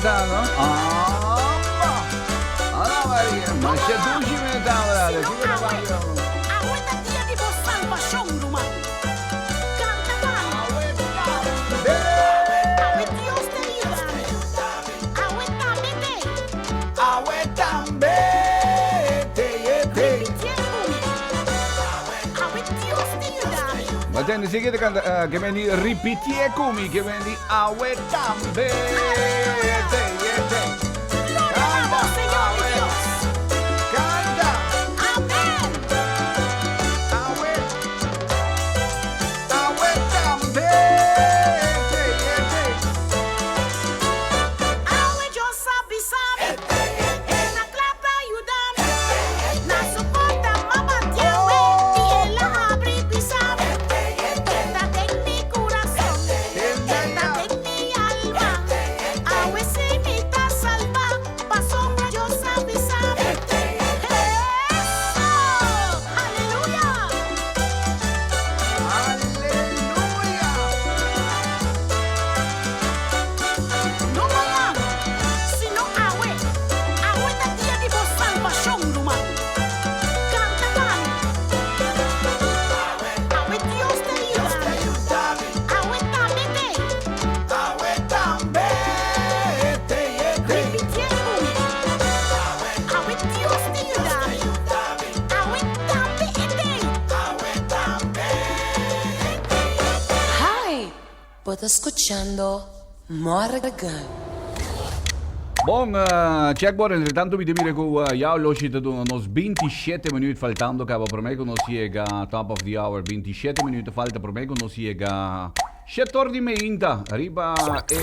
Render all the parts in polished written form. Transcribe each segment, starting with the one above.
ta, no? Amba! Ana Maria, masha dushi mi ta, brother. Sino Kiko ta awe, papia? awe ta dia di bo salbashon, ruman. Kanta pa mi. Awe tambe! Awe Dios ta yuda mi. Awe tambe te. Awe tambe te e te. Ripitié ku mi. Awe Dios ta yuda mi. Ma tende si ke ta kanta, eh, ke men di ripitié ku mi, ke men di awe tambe te e te. Gloria na bo, Kanta, Señor mi awe. Dios. Kanta, Amen. awe. Awe tambe te e te. Awe Dios sa bisa mi, e ta kla pa yuda mi. Na su porta m'a bati awe, i el a habri bisa mi. E ta den mi kurason, e ta den mi alma. Awe si mi ta salba, pasobra Dios a bisa mi. Eso! Aleluya! Aleluya! No mañan, sino awe. Awe ta dia di bo salbashon, ruman. Kanta pa mi. Awe Dios ta yuda mi. Awe tambe te. Awe tambe te e te. Ripitié ku mi. Awe Dios ta yuda mi. Awe tambe e te. Hi! Bo ta skuchando Morgan. Bon, checkboard, entre tanto mi ta mira cu ya oloshi ta duna nos 27 minuut faltando caba prome cu nos yega top of the hour. 27 minuut ta falta prome cu nos yega shetor di meinta riba e.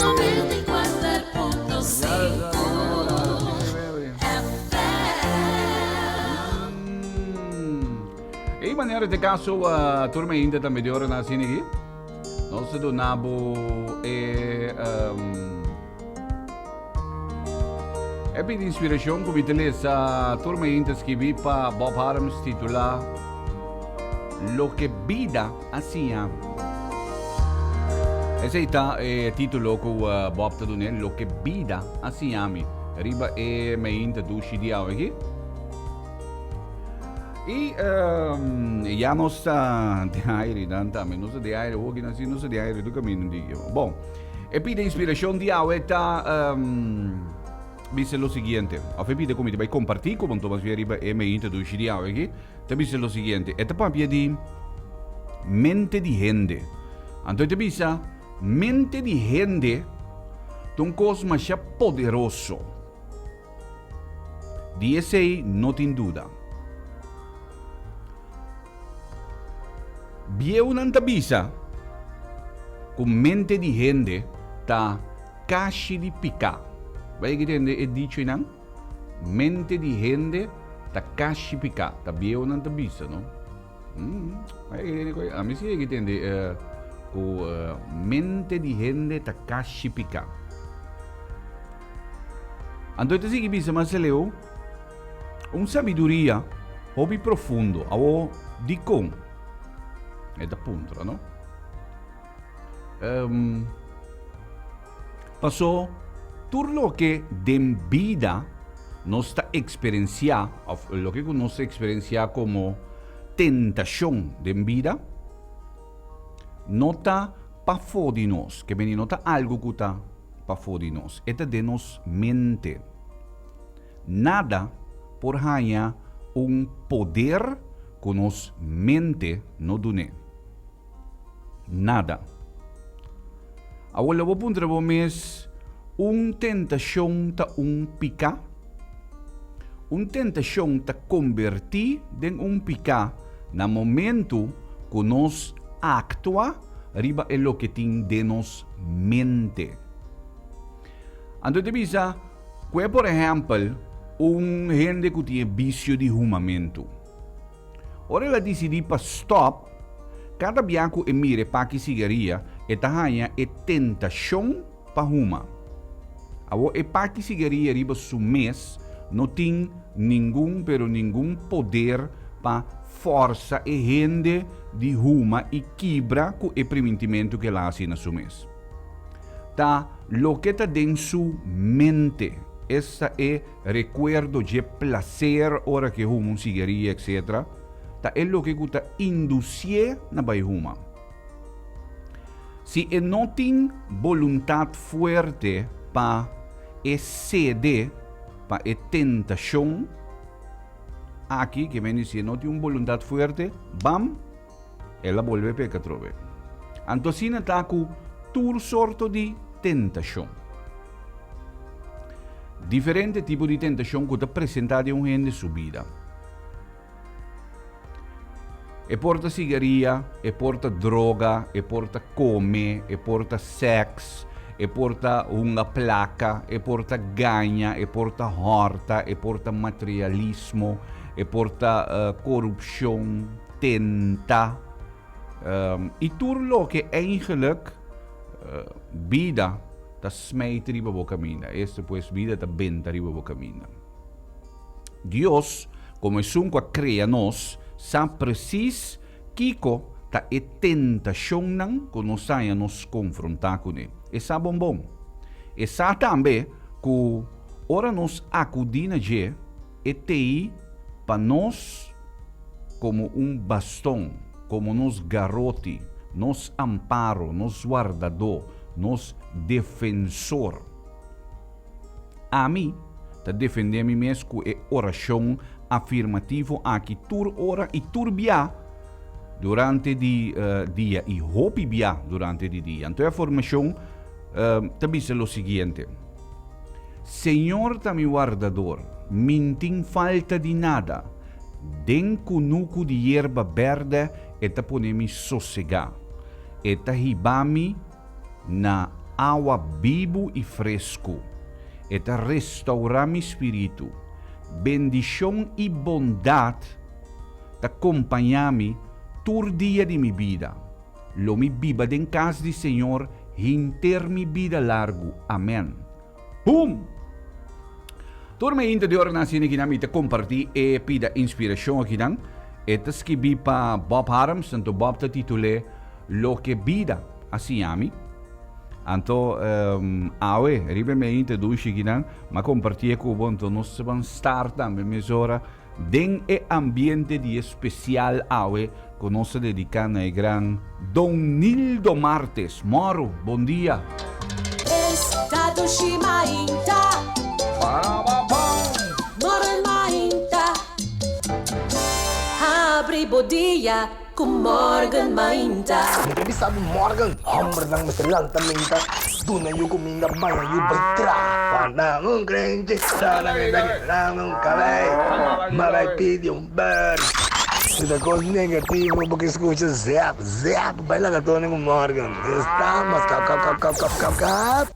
E manera te caso tur meinta ta medio ora na asina aki. Nos ta duna bo e um, e pidi inspiracion ku mi ta lesa tur mainta skibi pa Bob Harms titula Lo que bida a siña mi. Esei ta e titulo ku uh, Bob ta dune, Lo que bida a siña mi. Riba e mainta dushi di awe aki. Y ya nos ta de aire dan tambe. Nos ta de aire hoki nan si nos ta de aire tu camino di. Bon, e pide inspiracion di awe ta um, dice lo siguiente. Of e pide comite bai compartir como Thomas Via riba e me introduci di awe aquí. Ta dice lo siguiente. E ta papia di mente di hende. Anto te bisa mente di hende ta un cos masha poderoso. Di esei no tin duda. Bieunan ta bisa ku mente di hende ta kashi di piká. Bo a yega tende e dicho einan? Mente di hende ta kashi piká. Ta bieunan ta bisa, no? Ami si yega tende ku mente di hende ta kashi piká. Anto e ta sigui bisa mas leu, Un sabiduria hopi profundo. Awo, dikon? E ta puntra, no? Um, paso tur loke den bida nos ta eksperensiá, òf loke ku nos ta eksperensiá komo tentashon den bida, no ta pafó di nos, ke bini no ta algu ku ta pafó di nos, e ta den nos mente. Nada por haña un poder ku nos mente no dun'é. Nada. Awor lo bo puntra bo mes, Un tentashon ta un piká? Un tentashon ta kombertí den un piká na momentu ku nos aktua riba e loke tin den nos mente. Anto e ta bisa ku e por ehèmpel un hende ku tin e bisio di humamentu. Ora el a disidí pa stòp, kada bia ku e mira e paki sigaria, e ta haña e tentashon pa huma. Awor e paki sigaria riba su mes no tin ningun pero ningun poder pa fòrsa e hende di huma i kibra ku e primintimentu ku el a hasi na su mes. Ta. Loke ta den su mente, esta e rekuerdo dje plaser ora ku e huma un sigaria etc. Ta e loke ku ta indusié na bai huma. Si e no tin boluntat fuerte pa e sede pa e tentashon aki, ke men di si e no tin un boluntat fuerte, bam! El a bolbe peka atrobe. Anto asina ta ku tur sorto di tentashon. Diferente tipo di tentashon ku ta presentá den un hende su bida. E por ta sigaria, e por ta droga, e por ta kome, e por ta sèks, e por ta hunga plaka, e por ta gaña, e por ta hòrta, e por ta materialismo, e por ta korupshon. Tenta i tur loke eigenlijk bida ta smijt riba bo kaminda. Esta pues bida ta benta riba bo kaminda. Dios, komo esun ku a krea nos, sa presis kiko ta e tentashonnan ku nos haña nos konfrontá kuné. E sa bon bon. E sa tambe ku ora nos akudí na dje, E t'ei pa nos komo un baston, komo nos garoti, nos amparo, nos wardadó, nos defensor. Ami ta defendé mi mes ku e orashon afirmativo aki tur ora i tur bia durante di dia i hopi bia durante di dia. Anto e afirmashon ta bisa lo siguiente. Señor ta mi wardador, mi n'tin falta di nada. Den kunuku di yerba bèrdè e ta pone mi sosegá. E ta hiba mi na awa bibu i fresku. E ta restourá mi spiritu. Bendishon i bondat ta kompañá mi tur dia di mi bida. Lo mi biba den kas di Señor hinter mi bida largu. Amen. Boom! Tur mi hinte di ora nan asina kinan mi ta kompartí e pida inspirashon akinan. E ta skibí pa Bob Harms, anto Bob ta titul'é Loke Bida A Siña Mi. Anto awe riba e mi hinte dushi kinan, m'a kompartié ku bo, anto nos ta ban start tambe mesora. Den e ambiente di e spesial awe ku nos ta dediká na e gran Don Nildo Martes. Mòru, bon dia! Esta dushi mainta. Morgen mainta. Habri bo dia. Ku morgen mainta. Mi ta bisa bo morgen. Hombernan mester lanta menta, duna yu kuminda, baña yu bai traha. Wanta un krenchi, dana mi ta keda un kabei, ma bai pidi un beri. Si ta kos negativo bo ke skucha zèp, zèp, bai laga Tony ku Morgan. Estamos kap kap kap kap kap kap kap.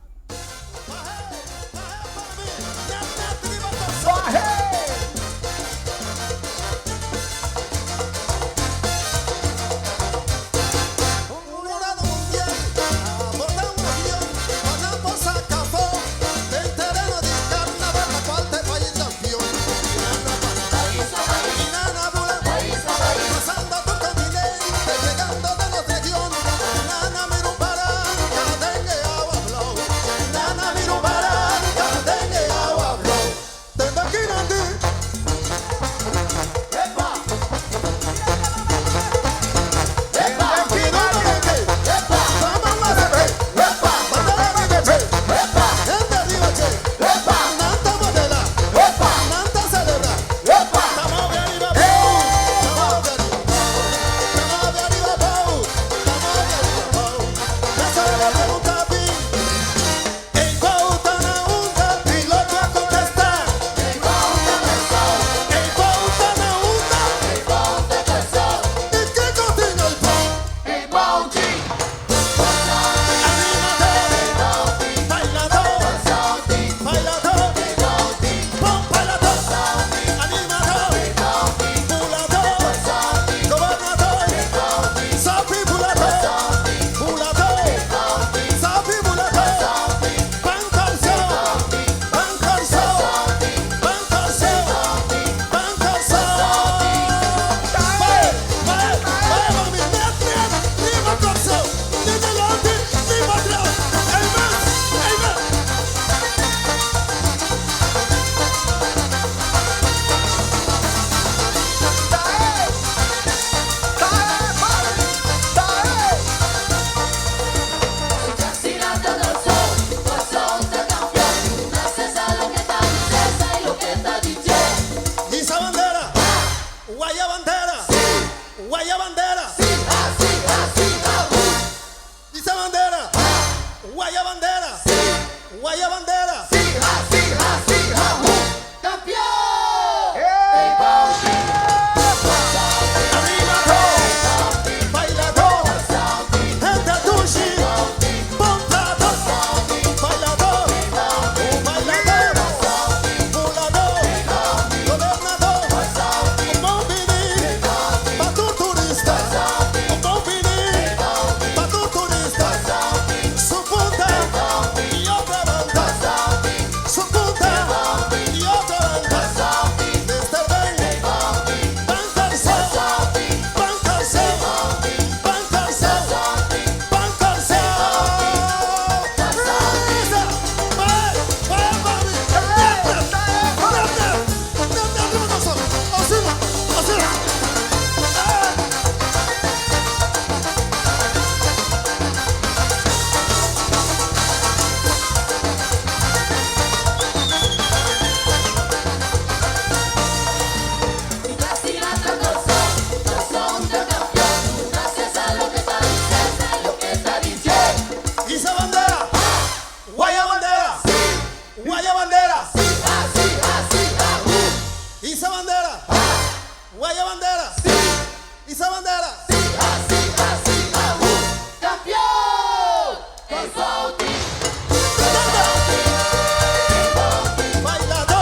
Guaya bandera! Sí! Isa bandera! Sí! Ha, sí, ha, sí, ha, hu! Kampion! Kòrsou tin! Bailadó!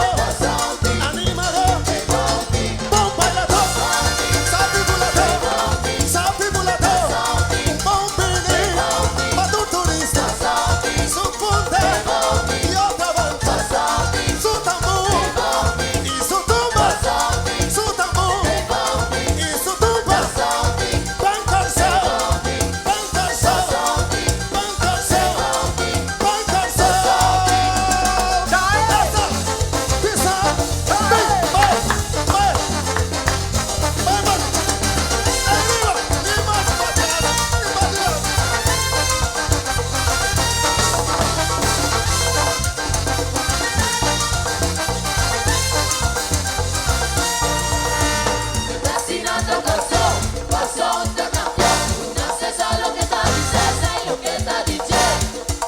Animadó! Bon bailadó! Sabi buladó! Sabi buladó! Un bon bini pa tur turista! Su punta y otra banda! Su tambú y su tumba! Su tambú y su tumba! Ban Kòrsou! Ban Kòrsou! Ban Kòrsou! Ban Kòrsou! Pisa! Bai! Bai! Bai! Bai, bai! Ariba! Ni mas patras! Ni mas dilanti!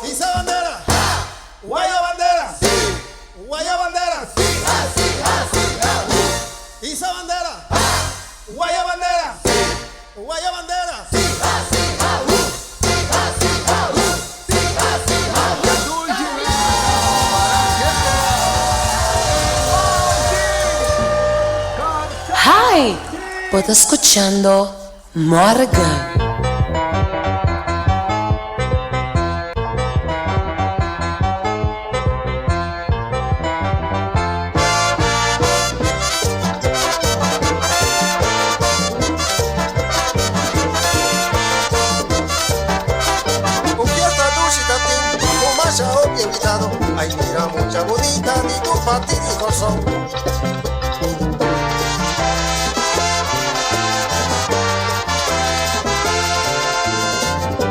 Isa bandera! Guaya bandera! Sí! Guaya bandera! Sí! Ha, sí, ha, sí, ha, hu! Isa bandera! Guaya bandera! Sí! Guaya bandera! Sí! Ha, sí, ha, hu! Sí, ha, sí, ha, hu! Sí, ha, sí, ha, hu! Hi! Bo ta skuchando Morgan. Un fiesta dushi ta tin, ku masha hopi invitado. Ay, mira mucha bunita, di tur parti di Kòrsou.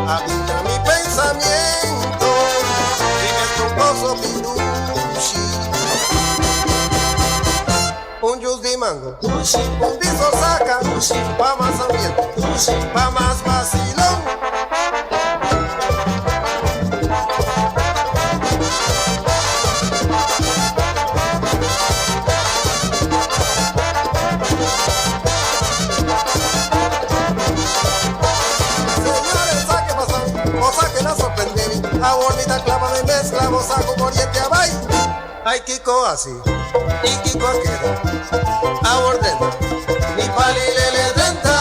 Habita mi pensamiento, vive tu gozo pirushi. Un juice di mango, un piso saca, pa mas ambiente, pa mas vacilón. Señores, sa ke pasa, bo sa ku el a sorprendé mi. Awor mi ta kla pa mi meskla, bo sa ku koriente a bai. Ay, Kiko así, i Kiko a keda. Awor drenta, mi palilele drenta.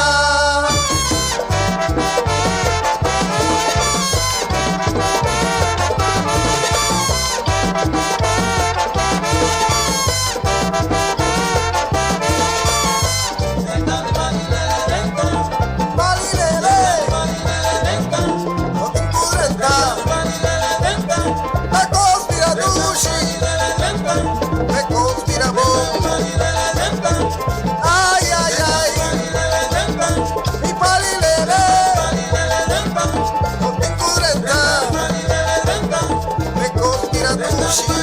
Palilele, no tin ku drenta. La conspira dushi, me conspira bon. Ay, ay, ay, mi palilele, no tin ku drenta. Me conspira dushi,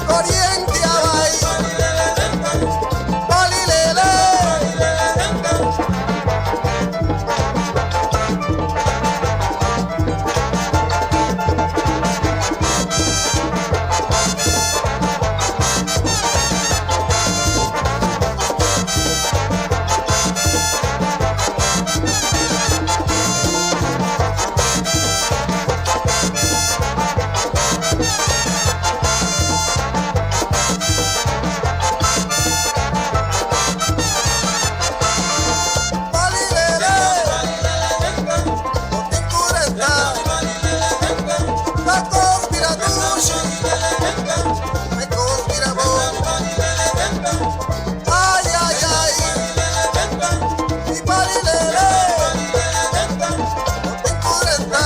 koriente a bai. Palilele. Palilele, no tin ku drenta. La conspira dushi, me conspira bon. Ay, ay, ay, mi palilele, no tin ku drenta.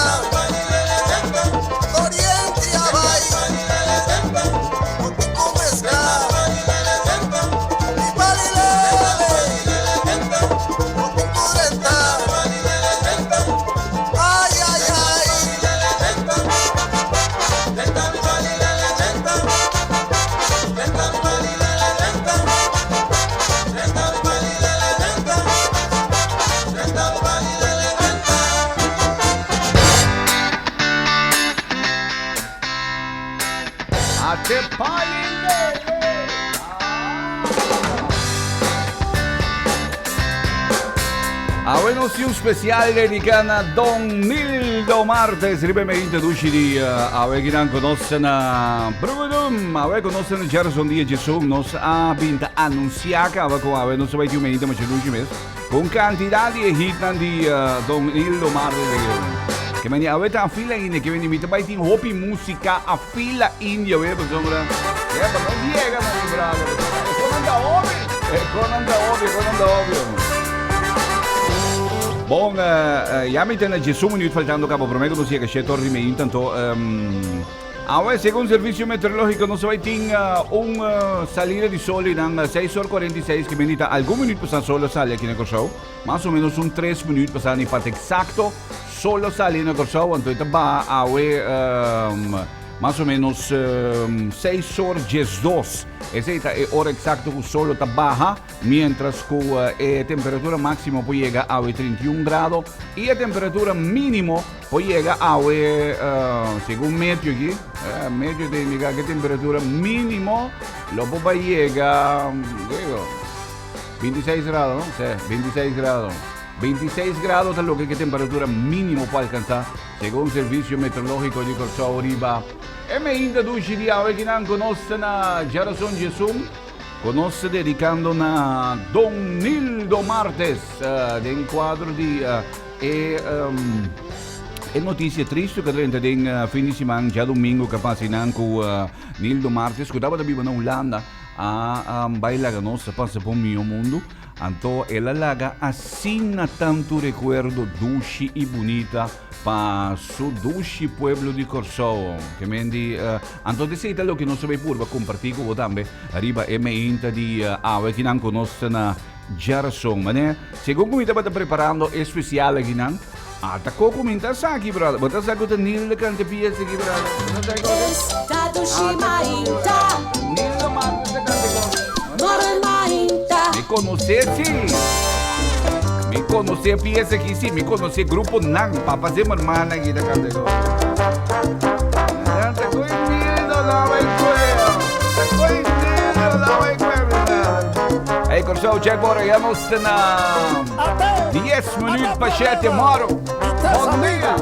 Koriente a bai, no tin ku meskla. Mi palilele, no tin ku drenta. Ay, ay, ay. Ate palilele. Awe nos tin un spesial dediká na Don Nildo Martes riba e meinte dushi dia. Awe kinan ku nos na Brugudum. Awe ku nos na Gerson dia Jesum. Nos a binta anunsiá kaba ku awe nos bai tin un meinte masha dushi mes. Ku un kantidat di e hitnan di Don Nildo Martes. Ke meni awe ta a fila india. Ke meni mi ta bai tin hopi músika a fila india we pasobra. Epa no yega na mi brother. E konan ta hopi. E konan ta hopi, e konan ta hopi. Bon, ya mi ta na diesun minuut faltando caba prome cu nos yega shete or di medio tanto awe segun servicio meteorologico nos bai tin un salida di sol y nan seis or 46 que bini ta algun minuut pasa sol a sali aki na Corsou mas o menos un tres minuut pasa ni pata exacto sol a sali na Corsou anto e ta baha awe Mas o menos seis or 12. Esei ta e ora eksakto ku solo ta baha, miéntras ku e temperatura máksimo por yega awe 31 grado i e temperatura mínimo por yega awe, segun meteo aki, meteo ta indiká ku e temperatura mínimo lo por bai yega, digo, 26 grado, no? Sí, 26 grado. 26 grado ta loke ku e temperatura mínimo por alkansá. Segun Servisio Meteorológiko di Kòrsou riba e meinta dushi di awe kinan ku nos ta na Djarason Djesun ku nos ta dedikando na Don Nildo Martes den kuadro di e e notisia tristu ku a drenta den fin di siman djadumingu ku a pasa einan ku Nildo Martes ku tabata biba na Hulanda a bai laga nos a pasa pa un mihó mundu. Anto el a laga asina tantu rekuerdo dushi i bunita pa su dushi pueblo di Kòrsou. Ke men di, anto esei ta loke nos ta bai purba kompartí ku bo tambe riba e meinta di awe kinan ku nos ta na djarason. Manera, segun ku mi tabata preparando e spesial akinan, ata ko ku mi ta sa aki, brother. Bo ta sa ku ta Nilda kanta e pies aki, brother? Bo ta sa ku Es ta dushi mainta. Nilda Martes ta kanta e kos. Morgen mainta. Mi konosé si. Mi konosé pies aki si. Mi konosé grupo nan. Papa Zimmerman aki ta kanta e kos. Ta koe Nilda lawa e kueo. Ta koe Nilda lawa e kueo, mi brother. Hey, Kòrsou, check ora ya nos ta na. 10 minuut pa 7 moro. Bon dia.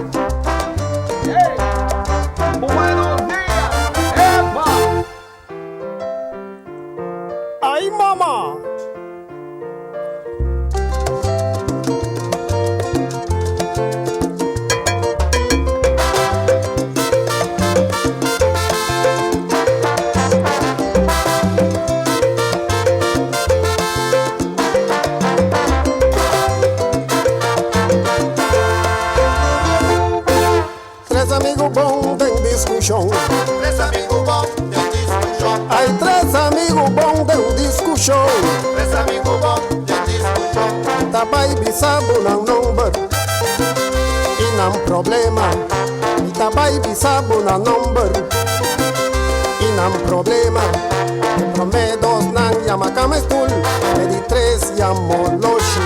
Hey. Buenos dias. Epa. Ay mama. Tres amigo bon den discusion. Tres amigo bon den discusion. Ay, tres amigo bon den discusion. Tres amigo bon den discusion. Ta bay bisa bo nan nomber y nan problema. Mi ta bay bisa bo nan nomber y nan problema. E prome dos nan yama Kamestul, e di tres yamo Loshi.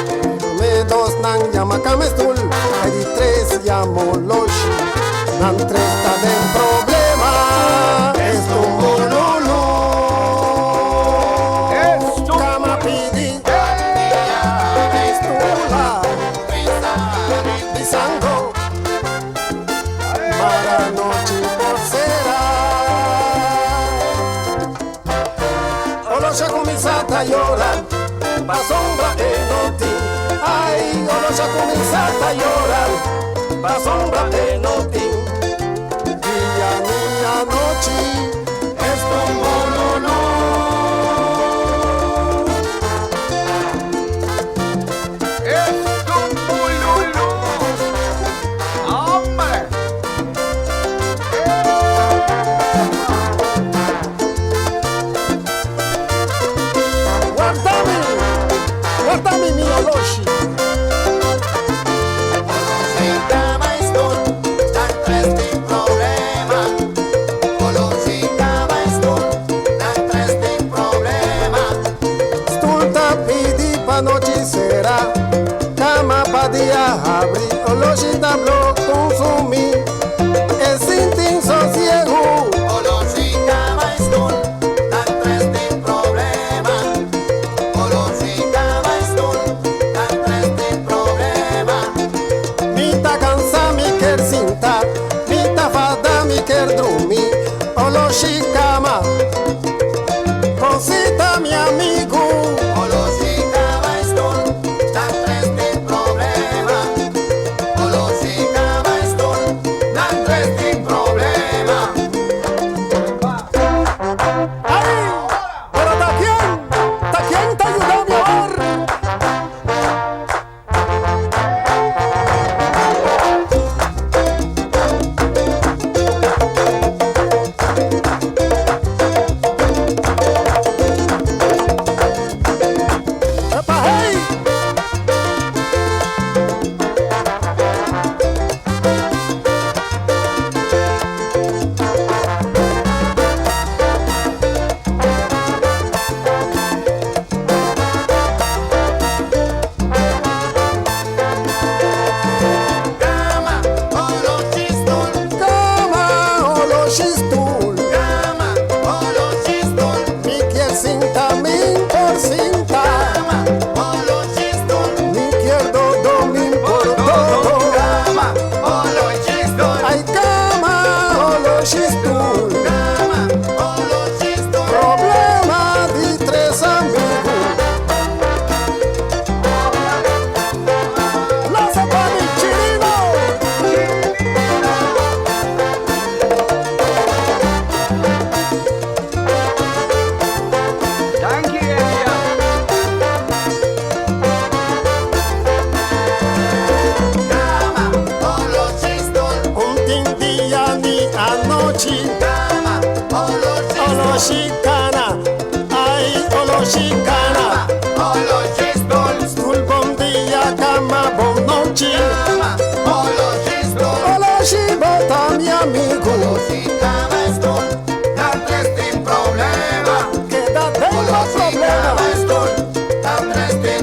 E prome dos nan yama Kamestul, e di tres yamo Loshi. Nan tres ta den problema, es un bululu. Kama pidi, stula, bisando. Mara nochi por sera. Olosha kuminsá ta yora, pasobra e no tin. Ai, Olosha kuminsá ta yora, pasobra e no tin. Dia ni anochi, esta un bololo. Esta un bululu. Hombre. Wardami, wardami mi oloshi. Oloshikana, ai oloshikana. Stoel bon dia, kama bon nochi. Oloshi bo ta mi amigu. Keda den bo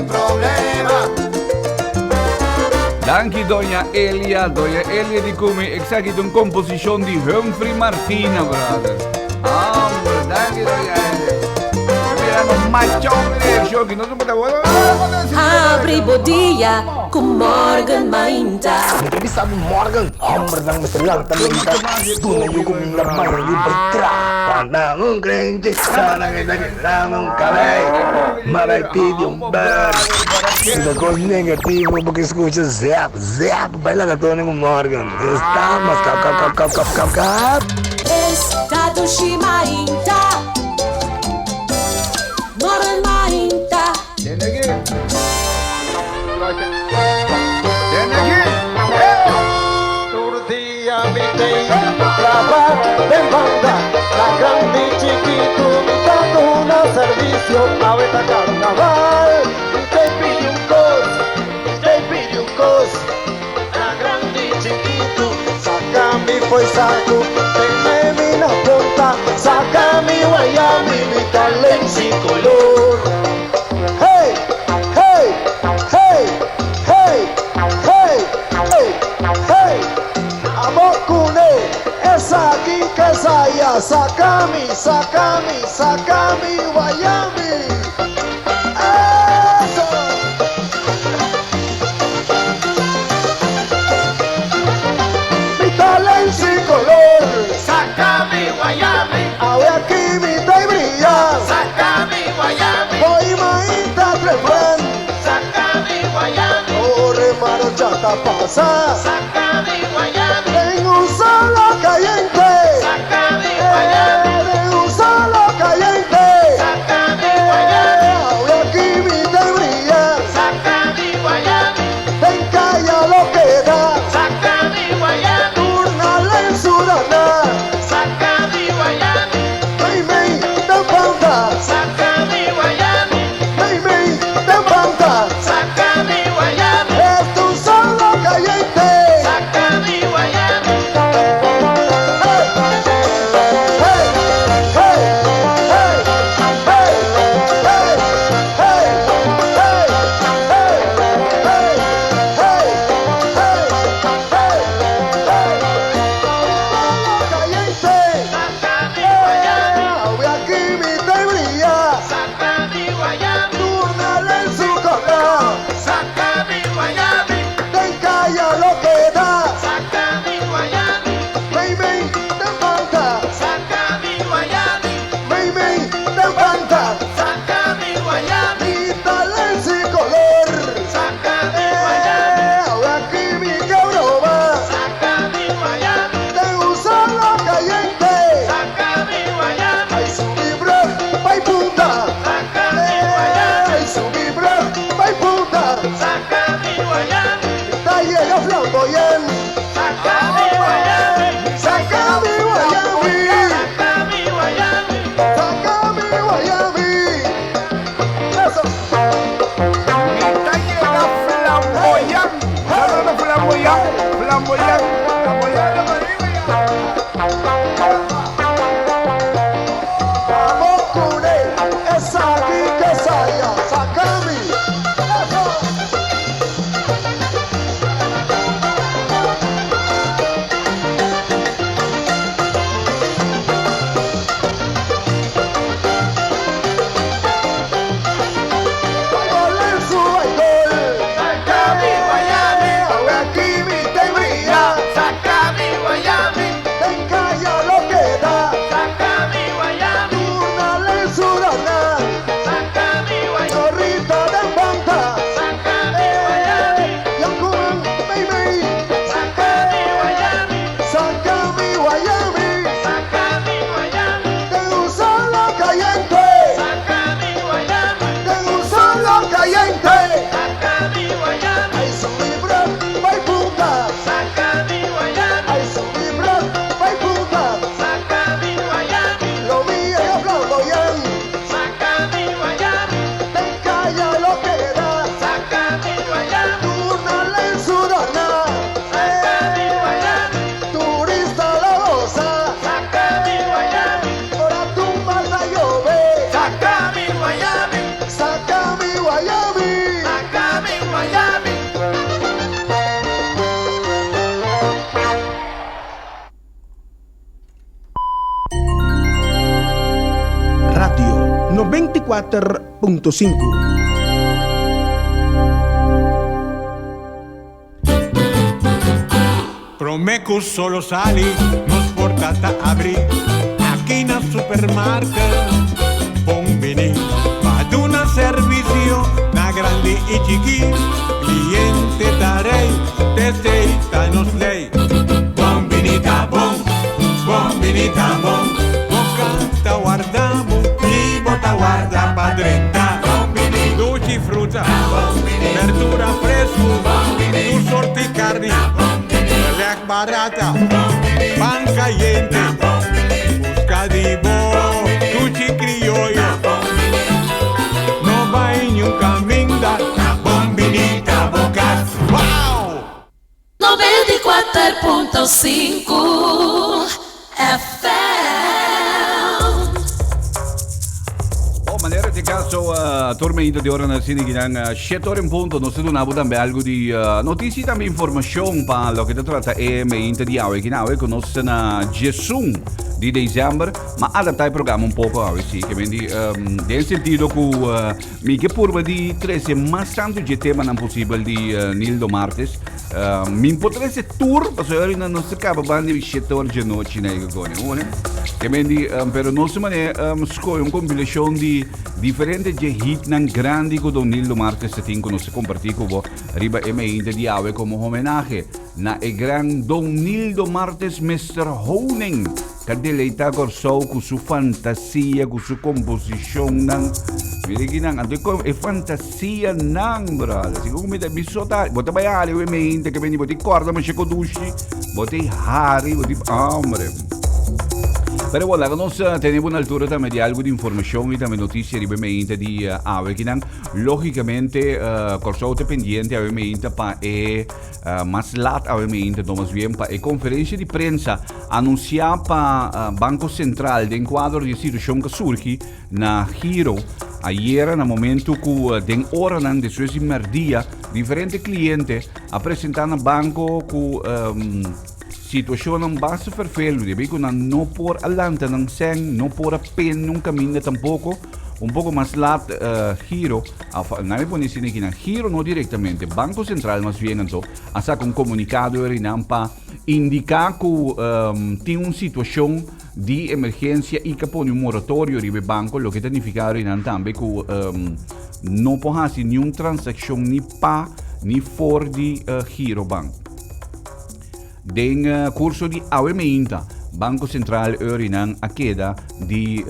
problema. Danki Doña Elia, Doña Elia di ku mi esaki ta un komposishon di Humphrey Martina, brother. Hombre, danki Doña Elia. Mira no machón de show que no se puede Habri bo dia ku Morgan Mainta. Mi ta bisa bo Morgan, hombernan mester lanta menta, duna yu kuminda, baña yu bai traha. Nan un krenchi, nan e ta keda un kabei, ma bai pidi un bèr. Si ta kos negativo bo ke skucha zèp, zèp, bai laga Tony ku Morgan. Estamos kap kap kap kap kap kap kap. Esta dushi mainta. Morgen mainta. Tende aki. Tende aki. Tur dia mi tei traba den banda, na grandi chikitu mi ta duna servisio. Awe ta karnaval, mi tei pidi un kos, mi tei pidi un kos. Na grandi chikitu, saka mi fo'i saku, tene mi na porta, saka mi wayami, mi ta lensi kolor. Hey, hey, hey, hey, hey, hey, hey. Abo kuné, esaki k'esaya, saka mi, saka mi, saka mi wayami. Eso! Mi ta lensi kolor. Saka mi wayami. Awe aki mi ta bria. Saka mi wayami. Fo'i mainta trempran. Saka mi wayami. Ora marocha ta pasa. Saka mi wayami. Den un solo kayente. Saka mi wayami. Den un solo kayente. Saka mi wayami. Awe aki mi ta bria. Saka mi wayami. Den kaya loke ta. Saka mi wayami. Tur na lensu dana. Saka mi wayami. Mei mei den banda. Saka mi wayami. Mei mei den banda. Saka mi wayami. Esta un solo kayente. Saka 94.5. Prome cu solo sali, nos porta ta abri aki na supermarket. Bon bini pa duna servicio na grandi y chiki. Cliente ta rey, t'esey ta nos ley. Bon bini ta bon, bon bini ta bon. Bo canta warda bo y bo ta warda pa drenta. Bon bini, dushi fruta, berdura fresco, tur sorti carni, beleg barata, pan cayente. Busca di bo dushi crioyo, no bay niun caminda. Bon bini ta bo cas. Wow! 94.5 FM. Bon, manera di caso, tur medio di ora na cine kinan 7 ora en punto. Nos ta duna bo tambe algo di noticia y tambe informacion pa loke ta trata e meinta di awe. Kinan awe cu nos ta na 11 di december, ma adapta e programa un poco awe, si. Ke men di, den sentido cu Mi ke purba di trese mas tantu dje temanan posibel di Nildo Martes. Mi por trese tur, pasobra ahorita nos ta kaba banda di shete ora dje nochi na Igagone. Hoor, Ke men di, pero nos mane skohe un kompilashon di diferente dje hitnan grandi ku Don Nildo Martes ta tin ku nos ta kompartí ku bo riba e meinta di awe komo homenahe na e gran Don Nildo Martes Mister Honing. Ta deleitá Kòrsou ku su fantasia, ku su komposishonnan. Mira aki nan, anto e fantasianan, brother. Si ku mi ta mi so ta, bo ta bai hari we mente ke beni, bo ti kòrda masha kodushi, bo ti hari, bo ti, hombre. Pero bon, laga nos tene bo na altura tambe di algu di informashon i tambe notisia riba e meinte di awe akinan. Lógikamente, Kòrsou ta pendiente awe meinte pa e Mas lat awe meinta Thomas Bien pa e konferensia di prensa anunsiá pa Banko Sentral den kuadro di e situashon ku a surgi na Giro ayera na momentu ku den oranan despues di mèrdia diferente kliente a presentá na banko ku situashonnan basta ferfelu debí ku nan no por a lanta nan sèn, no por a pen nun kaminda tampoko. Un poko mas lat Giro a nan e pone asina aki nan Giro no direktamente, Banko Sentral mas bien anto a saka un komunikado erinan pa indiká ku tin un situashon di emergensia i ka pone un moratorio riba e banko loke ta nifiká erinan tambe ku no por hasi niun transakshon ni pa ni for di Giro Bank. Den kurso di awe meinta, Banko Sentral Eurinan a keda di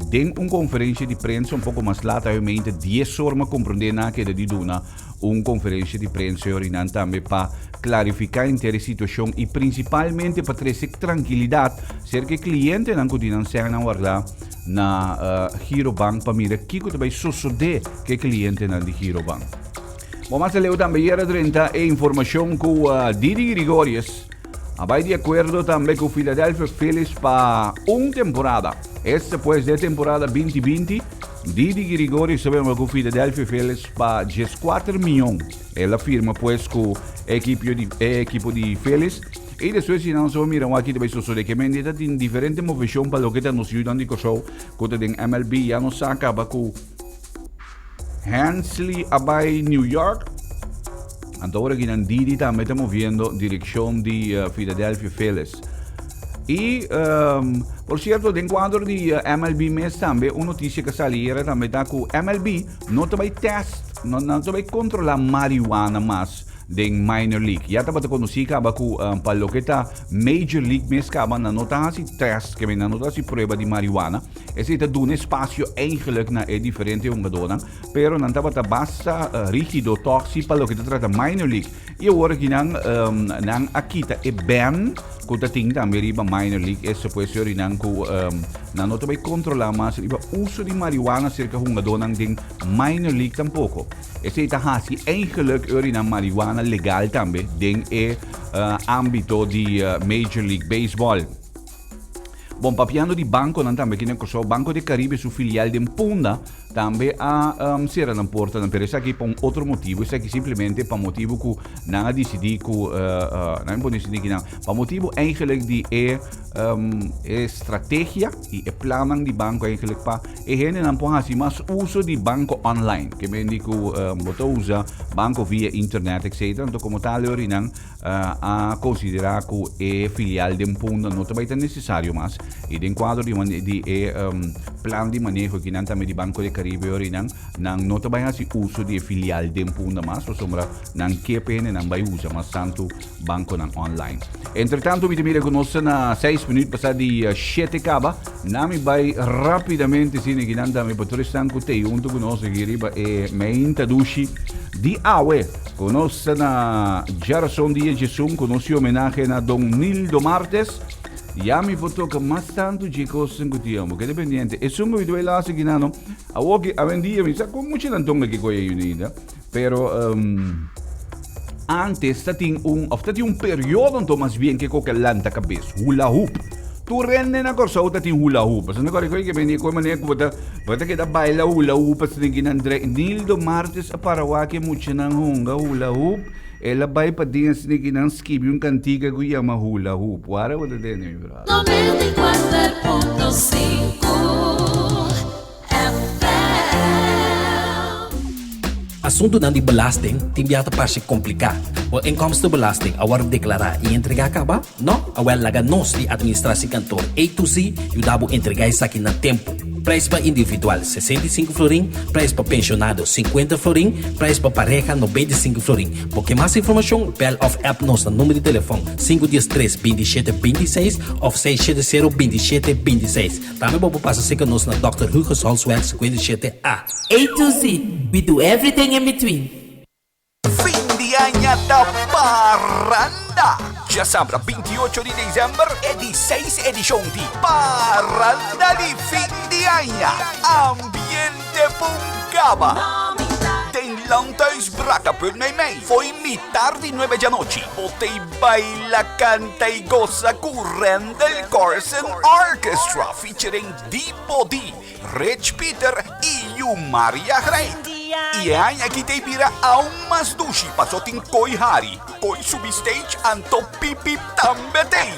den un konferensia di prensa un poko mas lat awe meinta dies or ma komprondé nan a keda di duna un konferensia di prensa Eurinan tambe pa klarifiká henter e situashon i prinsipalmente pa trese trankilidat serka e klientenan ku tin nan sènnan wardá na Girobank pa mira kiko ta bai sosodé ku e klientenan di Girobank. Bo mas aleu tambe yera drenta e informacion cu Didi Gregorius a bay di acuerdo tambe cu Philadelphia Phillies pa un temporada. Este pues de temporada 2020, Didi Gregorius a bema cu Philadelphia Phillies pa 14 milyon. El a firma pues cu equipo di, e equipo di Phillies. Y despues si nan so mira waki ta bay sosode ke men ta tin diferente movecion pa loke ta nos yudan di Kòrsou ku ta den MLB ya nos sa kaba ku Hensley a bai New York. Anto ora kinan Didi tambe ta moviendo direccion di uh, Philadelphia Phillies. Y, um, por cierto, den cuadro di uh, eh, MLB mes tambe, un noticia que saliera tambe ta cu MLB no ta bai test, no, no ta bai controla marihuana mas den minor league. Ya tabata conocí caba cu um, pa loke ta major league mes caba nan no ta hasi test, que nan no ta hasi prueba di marihuana. Esei ta duna espasio eigenlijk na e diferente hungadónan, pero nan tabata basta rígido tòg si pa loke ta trata minor league. I awor aki nan nan a kita e ban ku ta tin tambe riba minor league, eso pues yori nan ku nan no ta bai kontrolá mas riba uso di marihuana serka hungadónan den minor league tampoko. Esei ta hasi eigenlijk yori nan marihuana legal tambe den e ámbito di Major League Baseball. Bon, papiando di bankonan tambe aki na Kòrsou, Banco de Caribe su filial den Punda tambe a sera nan portanan, pero esaki pa un otro motibu, esaki simplemente pa motibu ku nan a disidí ku, nan a pone esaki nan, pa motibu eigenlijk di e e strategia i e plannan di banko eigenlijk pa e hendenan por hasi mas uso di banko online, ke men di ku bo ta usa banko via internet etcetera, anto komo tal e orinan a konsiderá ku e filial den Punda no ta bai ta nesesario mas i den kuadro di di e plan di maneho aki nan tambe di Banco de Caribe ora nan nan no ta bai hasi uso di e filial den Punda mas pasobra nan ke pa hende nan bai usa mas tantu bankonan online. Entretantu mi ta mira ku nos ta na seis minuut pasá di shete kaba. Nan mi bai rapidamente asina aki nan tambe pa tur esnan ku t'ei huntu ku nos aki riba e meinta dushi di awe. Ku nos ta na djarason dia djesun ku nos e homenahe na Don Nildo Martes. Ya mi por toka mas tantu dje kosnan ku tin amo. Keda pendiente. Esun ku mi ta bai lasa aki nan no. Awoki awendia mi sa kon mucha nan tonga ki koe ayuda ainda. Pero antes ta tin un, of ta tin un periodo anto mas bien ke koke lanta kabes, hula hoop. Tur hende na Kòrsou ta tin hula hoop. Pasobra kòrda koe ke bini koe manera ku bo ta bo ta keda baila hula hoop asina ki nan dre. Nildo Martes a para wak e muchanan hunga hula hoop. El a bai paden asina ki nan skibi un kantika ku yama hula hoop. Wara bo ta tende mi brother. 94.5 Asuntunan di belasting tin bia ta parse kompliká. Bo inkomstenbelasting a wòrdu deklará i entregá kaba? No? Awèl laga nos di Administratiekantoor A to Z yuda bo entregá esaki na tempu. Prijs pa individual 65 florin, prijs pa penshonado 50 florin, prijs pa pareha 95 florin. Bo ke mas informashon? Bèl òf app nos na number di telefòn 513 27 26 òf 670 27 26. Tambe bo por pasa serka nos na Dòkter Hugo Solsweg 57 A. A to Z, we do everything in between. Fin di aña ta paranda! Djasabra 28 di december e di seis edishon di Paranda di Fin di Aña, Ambiente Puncaba! Den Landhuis Brakkaput meimei, fo'i mitar di nuebe djanochi, bo t'ei baila, canta y goza cu Randall Carlson Orchestra featuring Dipo D, Rich Peter y Yumaria Greit. Y e aña aki t'ey bira aun mas dushi paso tin Koi Hari, Koi subi stage anto Pipi tambe t'ey.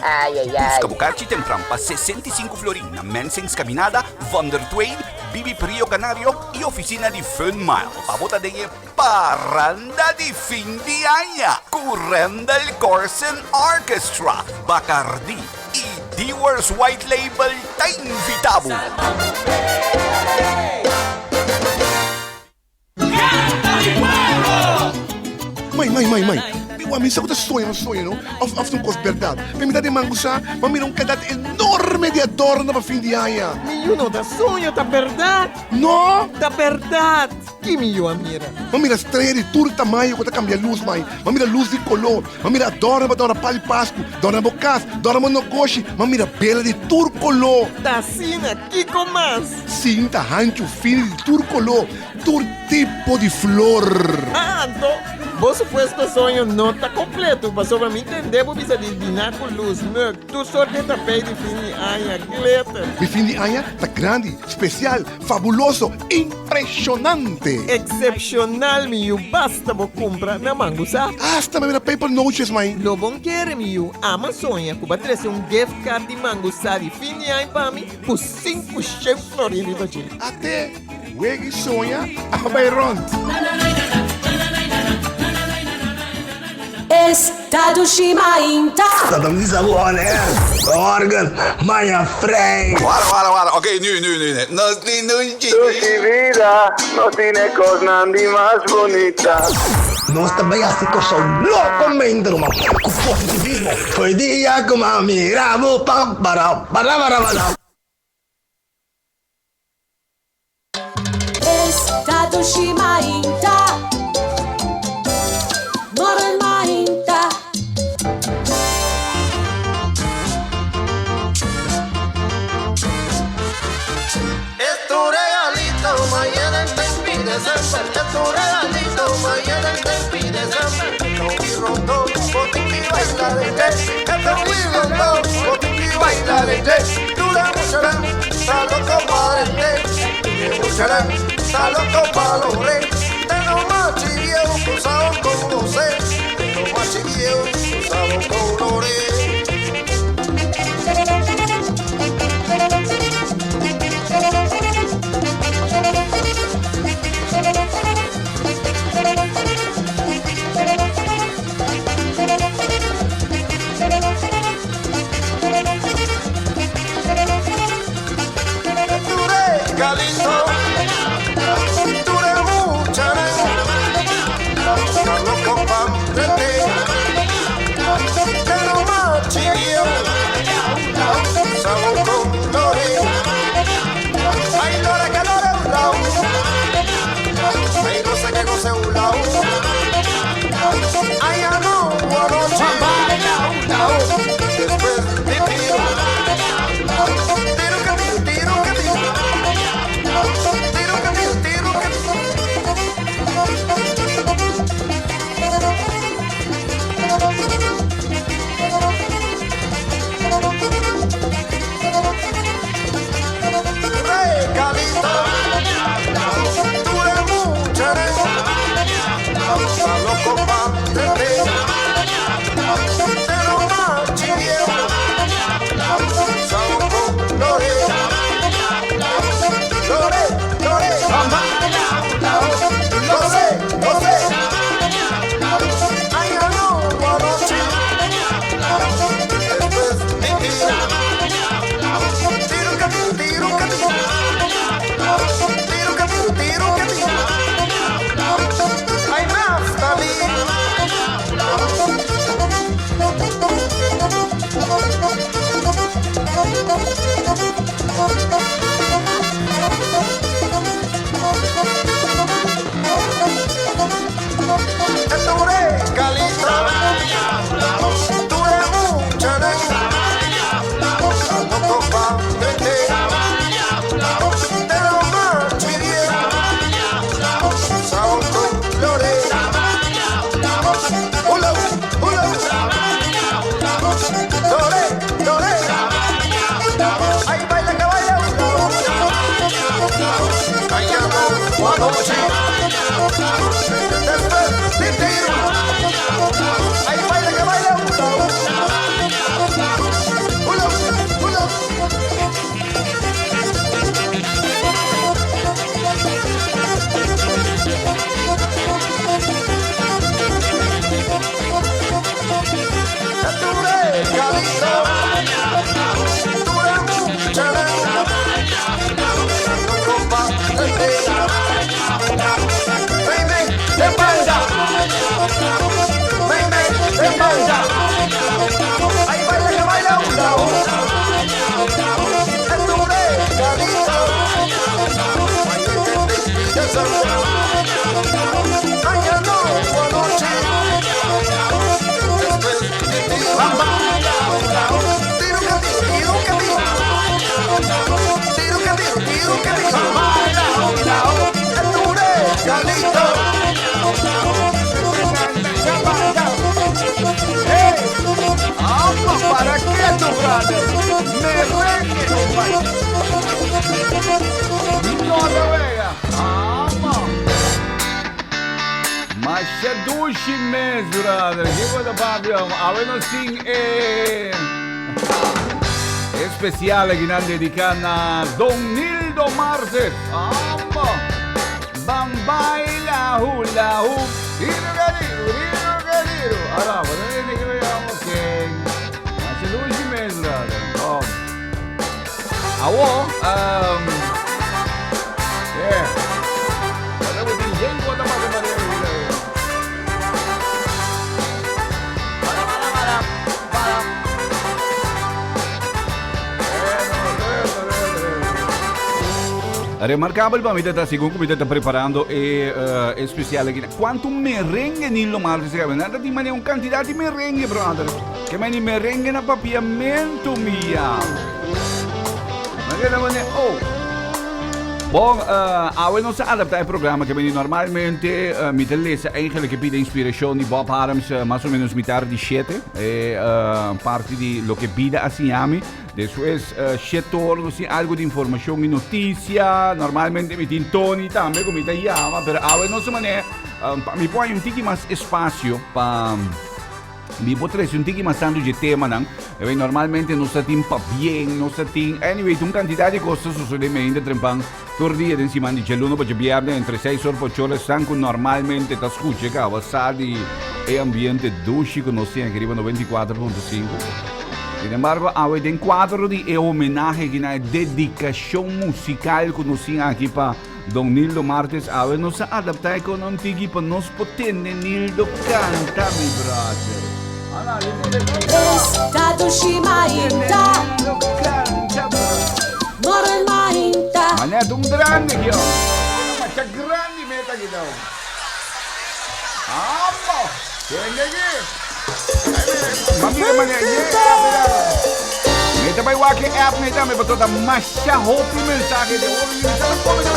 Busca bo karchi tempran pa 65 florin na Mensing's Caminada, Van der Twain, Bibip Rio Canario y oficina di Fun Miles. Pa bo ta den e Paranda di fin di aña ku Randal Corsen Orchestra, Bacardi i Dewar's White Label ta invita bo. Mai, mai, mai, mai. Mi wak, mi sa ku ta soña, no soña, no? Of, of ta un kos bèrdat. Mi a mira den mangusa, mi a mira un kantidat enorme di adorno pa fin di aña. Mi yu no ta soña, ta bèrdat. No! Ta bèrdat. Ki mi yu a mira? M'a mira strea di tur tamaño ku ta kambia lus, mai. M'a mira lus di koló. M'a mira adòrno pa dòrna pal di Pasku, dòrna bo kas, dòrna bo nogoshi. M'a mira bela di tur koló. Ta asina, kiko mas? Sinta hanchu fini di tur koló, tur tipo di flor. Ah, anto, bo supuesto soño no ta kompleto, pasobra mi tende bo bisa di biná ku lus, mùk, Tur sorte ta pei di fin di aña, glitter. Mi fin di aña ta grandi, spesial, fabuloso, impreshonante! Eksepshonal, mi yu, basta bo kumpra na Mangusa. Asta mi mira paper noches, mai. Lo bon kere, mi yu, ama soña ku bo a trese un gift card di Mangusa di fin di aña pa mi ku 500 florin riba dje. Ate, wega i soña a bai rond. Esta dushi mainta. Satam di sa bo on air. Morgen, maña frei. Wara, wara, wara. Oké, nu, nu, nu, nu. Nos tin un chichi. Dushi vida, no tine kosnan di mas bunita. Nos ta bai hasi Kòrsou loko mente ruman ku positivismo. Foi dia ku m'a mira bo pa para para para para. Esta dushi mainta. Morgen mainta. Es tu regalito, mañana en december. Es tu regalito, mañana en december. Rondo, baila de Ture muchanan, ta loco padre, muchanan, ta loco palore, tengo machi viejo cruzado con José, tengo machi viejo cruzado con Lore. Ture Calito, ture muchanan, ta loco padre, tengo machi viejo cruzado con Lore. Ay, Lore, que Lore un lao. Ay, goce que goce un lao. Ay, ano, anoche. Después de tiro. Tiro que tiro, tiro que tiro. Tiro que tiro, tiro que Recalito, tú eres mucha loco padre, te lo machi viejo, saco lore, lore, lore, José, José, ay, no, anoche, después de tiro, tiro que tiro, tiro que tiro. Tiro que tiro, tiro que tiro. Ay, Naftali. Ture, Calito, ture mucha loco padre, te lo machi viejo, saco lore, hula, hula, lore, lore, ay baila que baila, ay ya no, anoche, después de tiro, ay baila que baila, hula, hula. Ture, Calito, ture muchanan, loco padre, ven, ven, te manda, ven, ven, te manda, ay baila que baila un lado, ture, Calito, ay que te pide ay ya no, anoche. Tiro que tiro, tiro que tiro. Tiro que tiro, tiro que tiro. Ture, Calito. ¡Hey! ¡Vamos para qué tu brother! ¡Merengue, compadre! ¡No te vega! ¡Vamos! Masha dushi mes, brother. Kiko ta papia? Awe nos tin e especial aki nan dedica na Don Nildo Marces. Vamos! Bam baila hula hoop. Tiro galiru, tiro galiru. Ahora, bueno, tiene que veamos que Masha dushi mes, brother. Oh. Awo, yeah. Wala mo din jen ko ta pa Maria. Remarcabel pa mi ta segun ku mi ta preparando e eh, especial aki. Cuanto merengue Nilo Martes se Nada di mane un cantidad di merengue, brother. Ke mani merengue na papiamento mia. Ma che mane oh. Bon, uh, awe nos a adapta e programa ke beni normalmente uh, mi ta lesa eigenlijk e pida inspiracion di Bob Harms uh, mas o menos mitar di siete. E uh, parte di loke bida a siñami. Despues uh, siete or nos tin algo di informacion y noticia. Normalmente mi tin Tony tambe ku mi ta yama, pero awe nos mane uh, pa mi por hay un tiki mas espacio pa Mi por trece un tiki mas tanto dje temanan. Ewey, normalmente nos ta tin pabien, nos ta tin... Anyway, ta un cantidad di cos ta sucede mainta trempan tur dia den siman di djaluno pa djabierne entre seis or pa ocho or esnan cu normalmente ta scucha e caba sa di e ambiente dushi cu nos tin aki riba 94.5. Sin embargo, awe den cuadro di e homenahe aki na e dedicacion musical cu nos tin aki pa Don Nildo Martes awe nos a adapta e konon tiki pa nos por tende Nildo canta mi brother. Esta dushi mainta. Morgen mainta. Manet un grande aquí. Una macha grande meta aquí daw. Amo. Tende aquí. Mami manet. Mi ta bai wak e app nei tambe pasobra ta masha hopi mensahe den hopi mi ta come ta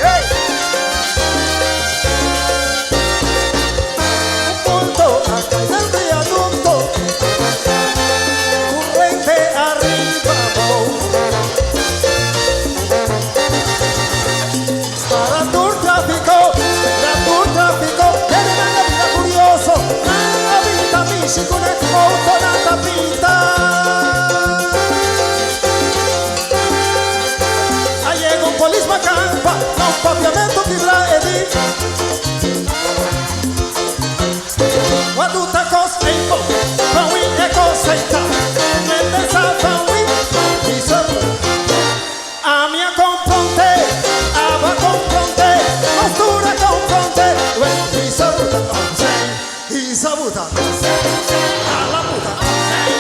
Hey! Un punto a cai del viaducto, currente arriba abou. Para tur tráfico, na tur tráfico, kende nan a bira curioso, nan a bin ta mishi cu nan autonan ta pinta. A yega un polis bacan pa na un papiamento kibra e di, Wadu ta cos ei bo, pa wi e cos ei ta, mester sa pa wi, bisa bo. Ami a kompronte, abo a kompronte, nos tur a kompronte, wen hisa buta onzei, hisa buta onzei, hala buta onzei,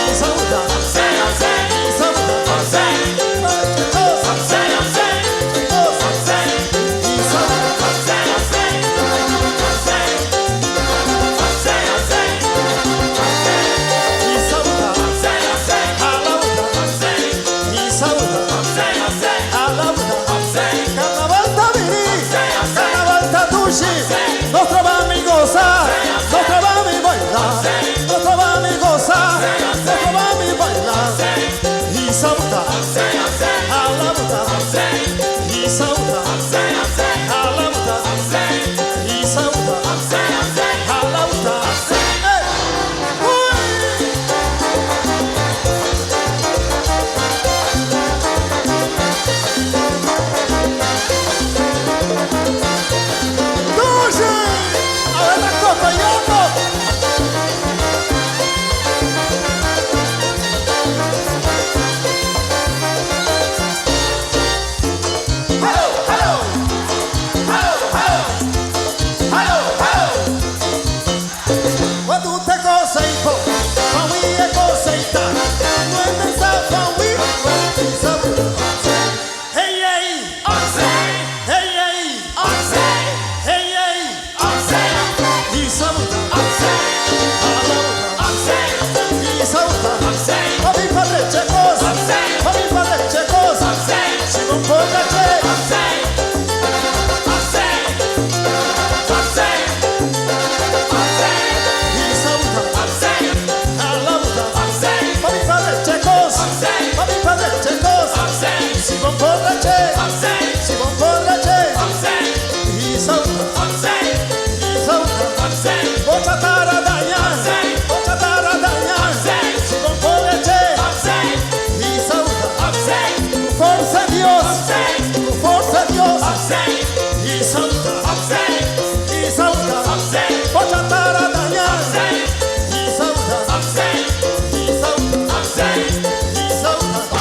hisa buta onzei, onzei, hisa buta onzei, dos, onzei, onzei, dos, onzei, hisa buta onzei, onzei, onzei, onzei, onzei, onzei, hisa buta onzei, onzei, hala buta onzei. Carnaval ta bini, carnaval ta dushi, nos traba mi gosa, nos traba mi baila, nos traba mi gosa, nos traba mi baila. Hisa buta, hala buta, hisa buta, hala buta, hisa buta, hala buta. Ey! Dushi! Awe ta kokoyoko! Hallo, hallo! Hallo, hallo! Hallo, hallo! Wadu ta cosa y po, pa wi e cosa y ta. No es sa pa wi, sa Hey hey, hey hey, hey hey, Isa buta, Isa buta, Pa mi padre che cosa, pa mi padre che cosa, si non porta che. Forza Dios, forza Dios, y salta, y salta, bochatara daña, y salta, y salta, y salta.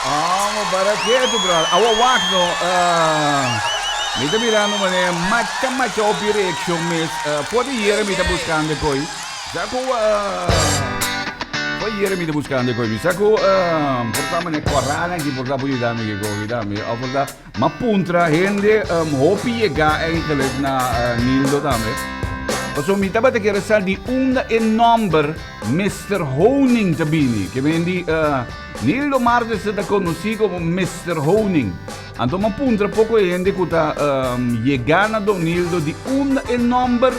Amo para ketu, brother. Awa wak no. Mi ta mirando manera macha macha hopi reaccion mes. For di yere mi ta buscando koi. Sa ku for di yere mi ta buscando koi. Mi sa ku por ta manera korana ki por ta por yuda mi ki koi tambe. Of por ta ma puntra hende hopi yega eigenlijk na Nildo tambe. Paso mi tabata kere sa di unda e nomber Mister Honing ta bini. Ke men di Nildo Martes ta konosí komo Mister Honing. Anto m'a puntra poko e hende ku ta yegá na Don Nildo di unda e nòmber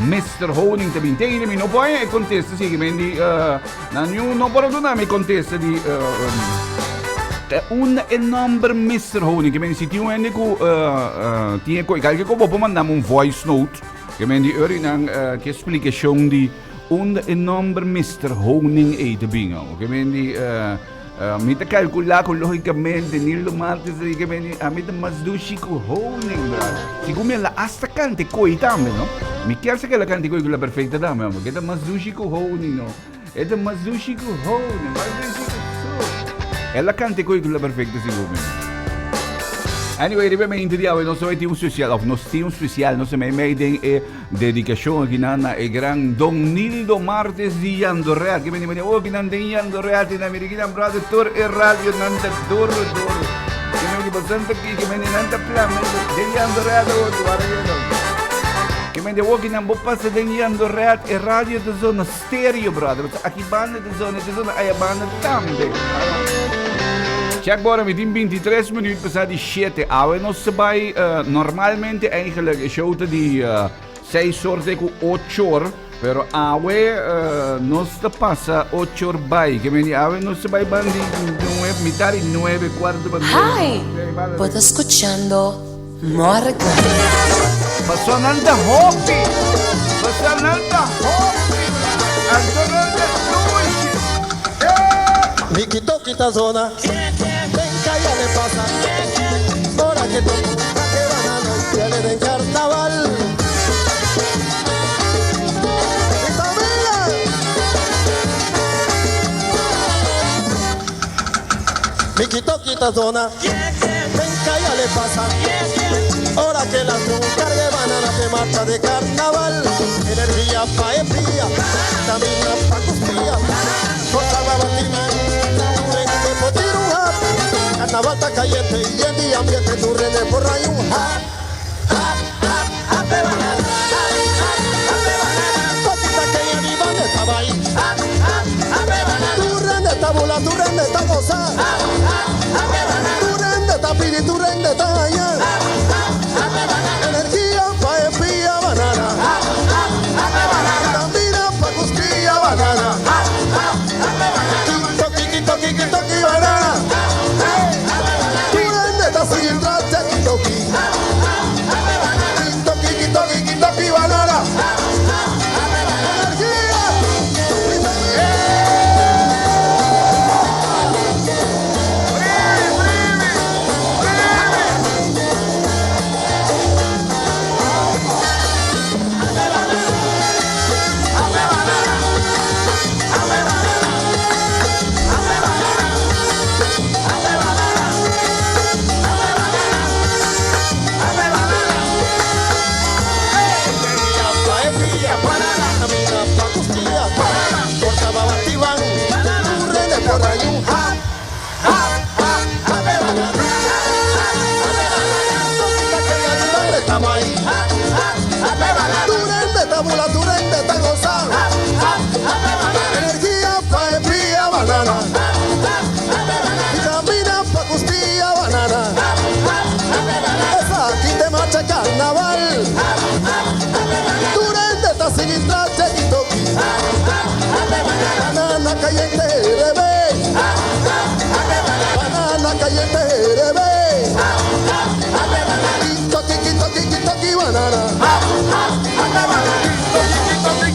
Mister Honing ta bini. Te ainda mi no por haña e kontesta si. Ke men di nan niun no por a duna mi kontesta di ta unda e nòmber Mister Honing. Ke men di si tin un hende ku tin e koi kalke ku bo por manda mi un voice note. Ke men di ora nan ke splikashon di Unda e nomber Mister Honing ei ta bin au? Ke men di, mi ta kalkulá ku lógikamente Nildo Martes ei ke men di, ami ta mas dushi ku honing, bra. Sigun mi a la asta kanta e koi tambe, no? Mi kier sa ke la kanta e koi ku la perfecta tambe, hombre. Ke ta mas dushi ku honing, no? E ta mas dushi ku honing, mas dushi ku su. El a kanta e koi ku la perfecta sigun mi. Anyway, riba e mente di awe nos ta bai tin un spesial, òf nos tin un spesial, nos ta meimei den e Dedicacion akinan na e gran Don Nildo Martes di Yandorreal. Ke beni beni oh kinan den Yandorreal tin na miri kinan brother tur e radio nan ta duro duro. Ke meni bastante ki ke meni nan ta plan den Yandorreal ta otro wara ke no. Ke meni oh kinan bo pasa den Yandorreal e radio ta zona stereo brother. Aki banda ta zona ta zona aya banda tambe. Check bora mi tin 23 minuut pasa di 7. Awe nos ta bai normalmente eigenlijk e show ta di 6 or te ku 8 or. Pero awe nos ta pasa 8 or bai. Ke meni awe nos ta bai ban di 9, mitar di 9, cuarto pa 9. Hi! Bo ta skuchando Morgan. Paso nan ta hopi. Paso nan ta hopi. Anto nan ta dushi. Miki toki ta zona. Den kaya le pasa. Ora ke toki ta ke banana y piele den carnaval. Vitamina! Miki toki ta zona. Den kaya le pasa. Ora ke la un cargue banana te marcha de carnaval. Energia pa e pia. Vitamina pa costilla. Cosa va batiman. Tu rende por tira un hap. Carnaval ta cayente y en di ambiente tu rende por ray un hap. Hap, hap, hap de banana. Hap, hap, hap de banana. Cosita que ya ni van estaba ahí. Hap, hap, hap de banana. Tu rende ta bula, tu rende ta goza. Hap, hap, hap de banana. Tu rende ta pidi, tu rende ta haña. Hap, hap, hap de banana. Energia pa e pia banana. Hap, hap, hap de banana. Vitamina pa costilla banana. Hap, hap, hap de banana. Toki, toki, toki, toki banana. Tu rende ta sigui tras de toki. Toki, toki, toki banana. Energia. Energia pa e pia banana. Vitamina pa costilla banana. Esaki te marcha carnaval. Tur hende ta sigui tras dje kitoki. Banana cayente herebe. Banana cayente herebe. Kitoki, kitoki, kitoki banana. Kitoki, kitoki,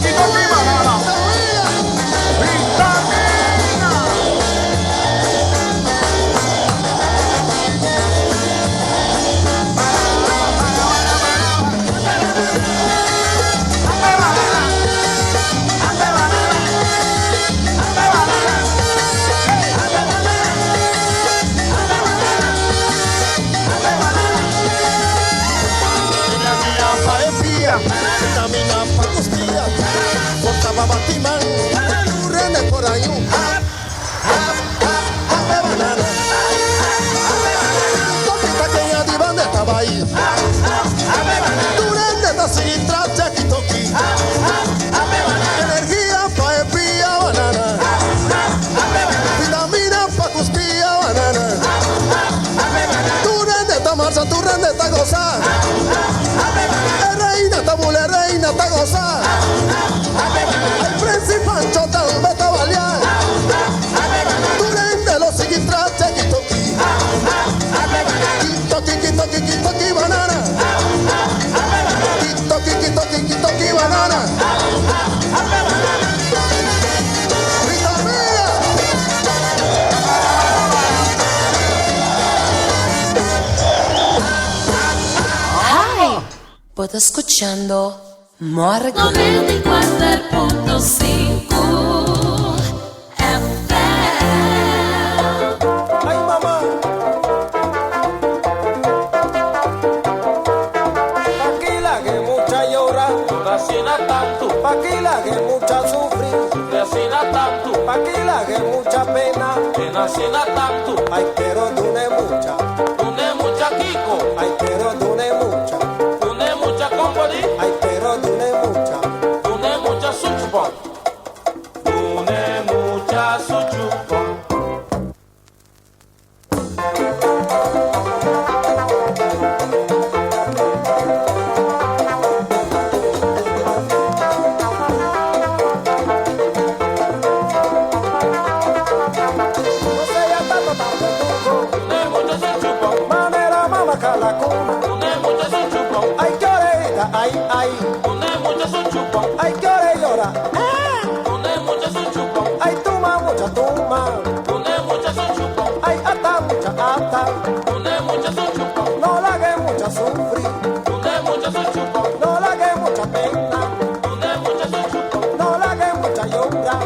Vitamina pa costilla, forza pa batiman, rende por año. Hap, hap, hap, hape banana. Topita que ya di banda estaba ahí. Durante esta sintra toki. Energía pa espía banana. Vitamina pa costilla banana. Tu rende esta marcha, tu rende esta goza. Eh, reina esta mule, reina esta goza. El príncipe Pancho tal vez te valía. Tu rende lo sigue tras toki. Toki, toki, toki, banana. Toki, toki, toki, banana. Hi, bo ta scuchando Morgan. 94.5 FM. Ay, mamá. Paquila que mucha llora, Asina tanto, Paquila que mucha sufrir, asina tanto, Paquila que mucha pena, asina tanto, Ay, pero dune mucha, dune mucha Kiko, ay, pero dune mucha, dune mucha company, ay, pero dune mucha, dune mucha suchupon, dune mucha suchupon. No sea tanto tan verdugo, manera mama calacuna, ay, que orejita, ay, ay, ay, que ore llora, ay, tuma mucha tuma, ay, ata mucha ata, no la que mucha sufrir, no la que mucha pena, no la que mucha llora.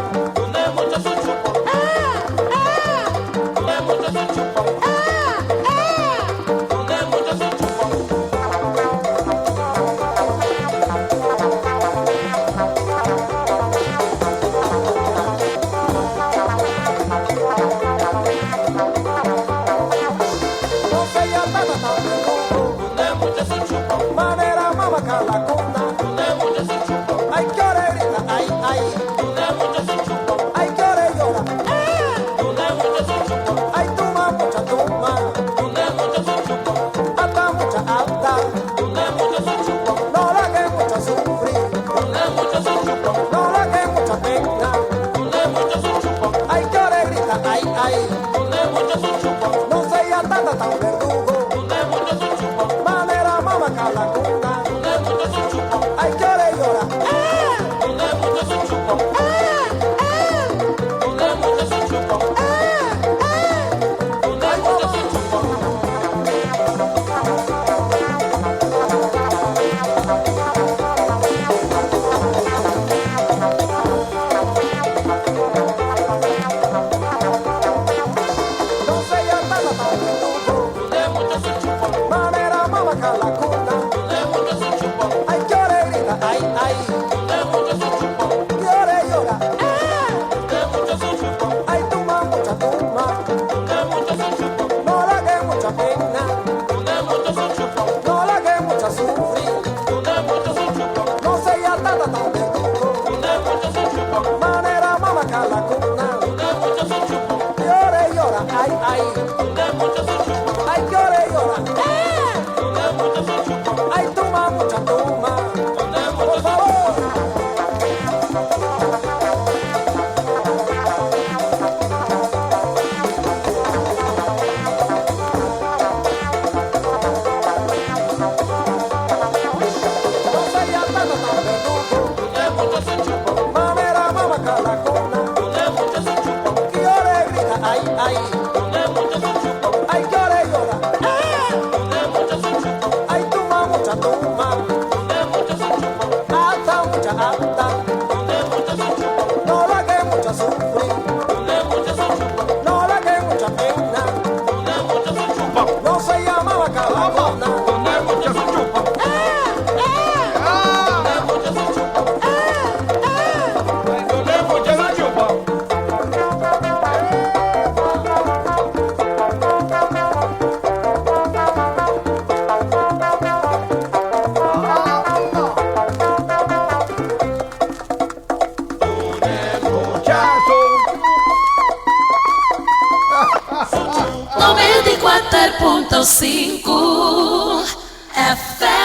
No sea tata tan verdugo, manera mama calacuna, ay, que ore grita, ay, ay, ay, que ore llora, ay, tuma mucha tuma, ata mucha ata, no la que mucha sufrir, no la que mucha pena, ay, que ore grita, ay, ay, no sea tata tan verdugo, manera mama calacuna, ay, que ore llora, no sea tata tan verdugo, manera mama calacuna, ay, que ore grita, ay, ay, que ore llora, ay, tuma mucha tuma, no la que mucha pena, no la que mucha sufrir, no sea tata tan verdugo, manera mama calacuna, que ore llora, ay, ay, ay, que ore llora, ay, tuma mucha tuma, por favor. No sea tata tan verdugo, manera mama calacuna, que ore grita, ay, ay, ay, que ore llora, ay, tuma mucha tuma, ata mucha ata, no la que mucha sufrir, no la que mucha pena, no se llamaba calacuna. FM.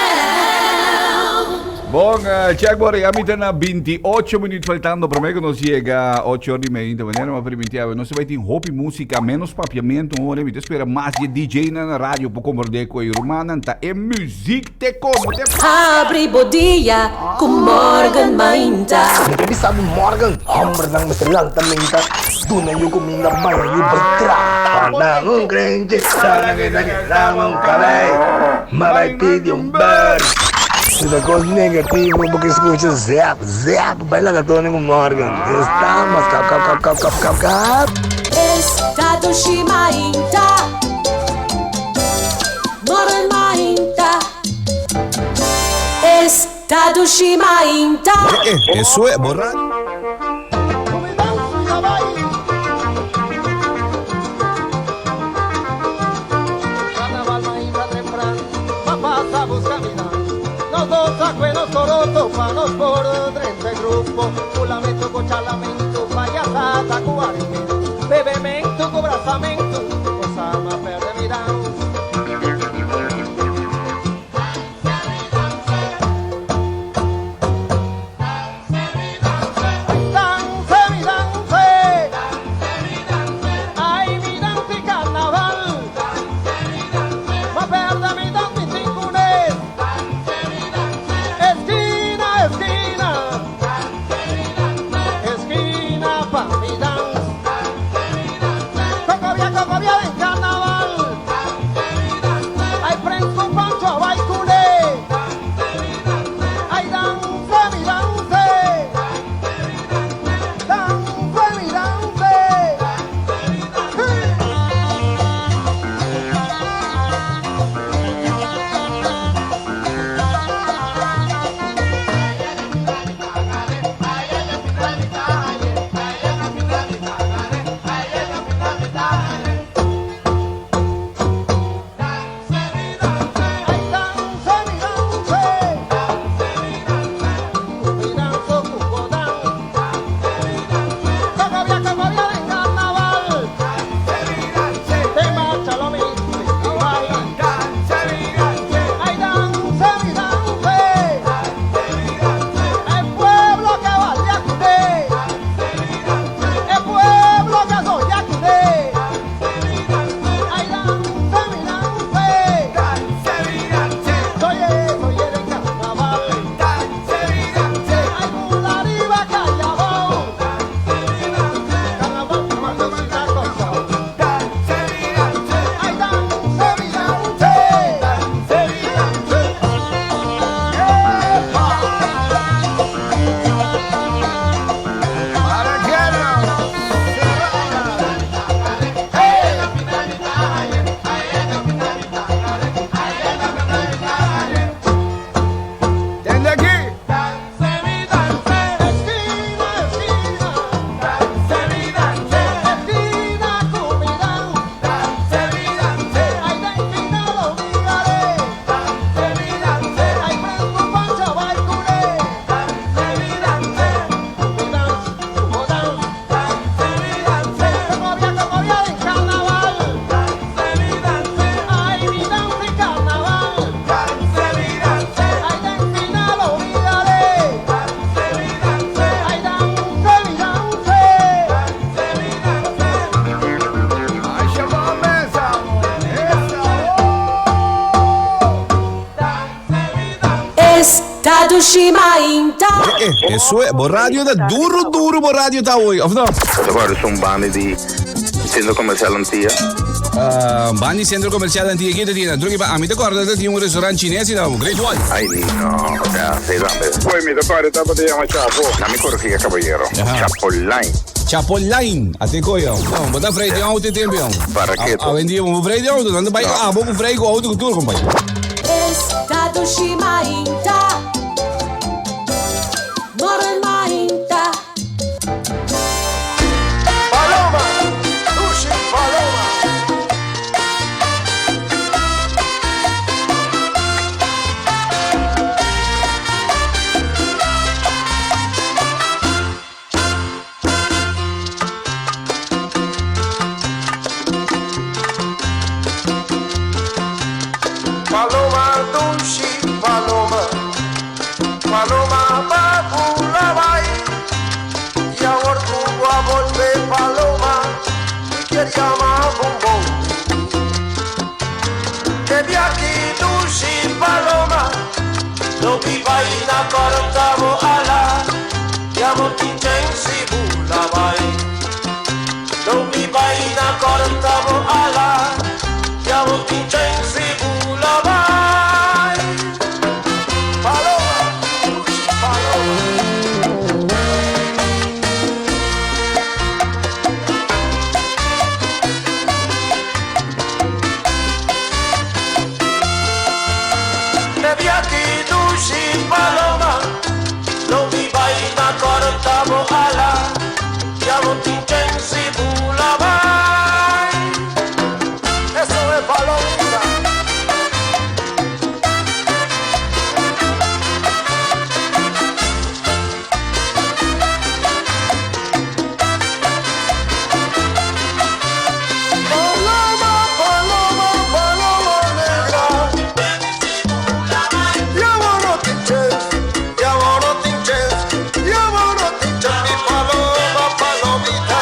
Bon, check bora, ya mi ta na 28 minuut faltando prome ku nos yega 8 or di meinta. Wanneer nos a permiti awe, nos ta bai tin hopi músika, menos papiamento un ora. Mi ta spera mas di e DJ nan na radio por komprende ku e rumannan ta e muziek te komo te pa. Abri bo dia ku Morgan Mainta. Mi ta bisa bo Morgan, hombernan mester lanta menta, duna yu kuminda, baña yu bai traha. Nan un krenchi, nan a keda un kabei, ma bai pidi un beri. Si ta kos negativo bo ke skucha zap zap bai laga Tony ku Morgan. Estamos kap kap kap kap kap kap kap. Esta dushi mainta. Morgen mainta. Esta dushi mainta. Eso e bo radio. Esta dushi mainta. Eso e, bo radio ta duro duro bo radio ta hoy, of no? Bo ta kòrda esun banda di Centro Comercial Antia? Banda di Centro Comercial Antia, ken ta tin? Truki pa ami ta kòrda ta tin un restaurant chines i nan, Great Wall. Ay no, ya, sei tambe. Oye, mi ta kòrda tabata yama Chapo. Na mi korigí e kabayero. Chapolain. Chapolain, ate koyo. Bo ta vrij den auto e tempo, jong. Para keto. Awendia bo vrij den auto, nan ta bai abo ku vrij ku auto ku tur, kompay. Esta dushi mainta. Morgen mainta. Paloma, dushi paloma. Paloma dushi paloma Paloma ba bai Y awor cu bo a bolbe paloma Mi kier yama bombon Tende aki dushi paloma Lo mi bai na corta bo ala Ya bo tin chens di bula bai Lo mi bai na corta bo ala Ya bo tin chens di bula bai Paloma dushi paloma. Tende aki dushi paloma Lo mi bai na corta bo ala Ya bo tin chens di bula bai Eso es palomita. Paloma, paloma, paloma negra. Ya bo no tin chens, ya bo no tin chens, ya bo no tin chens, mi paloma, palomita.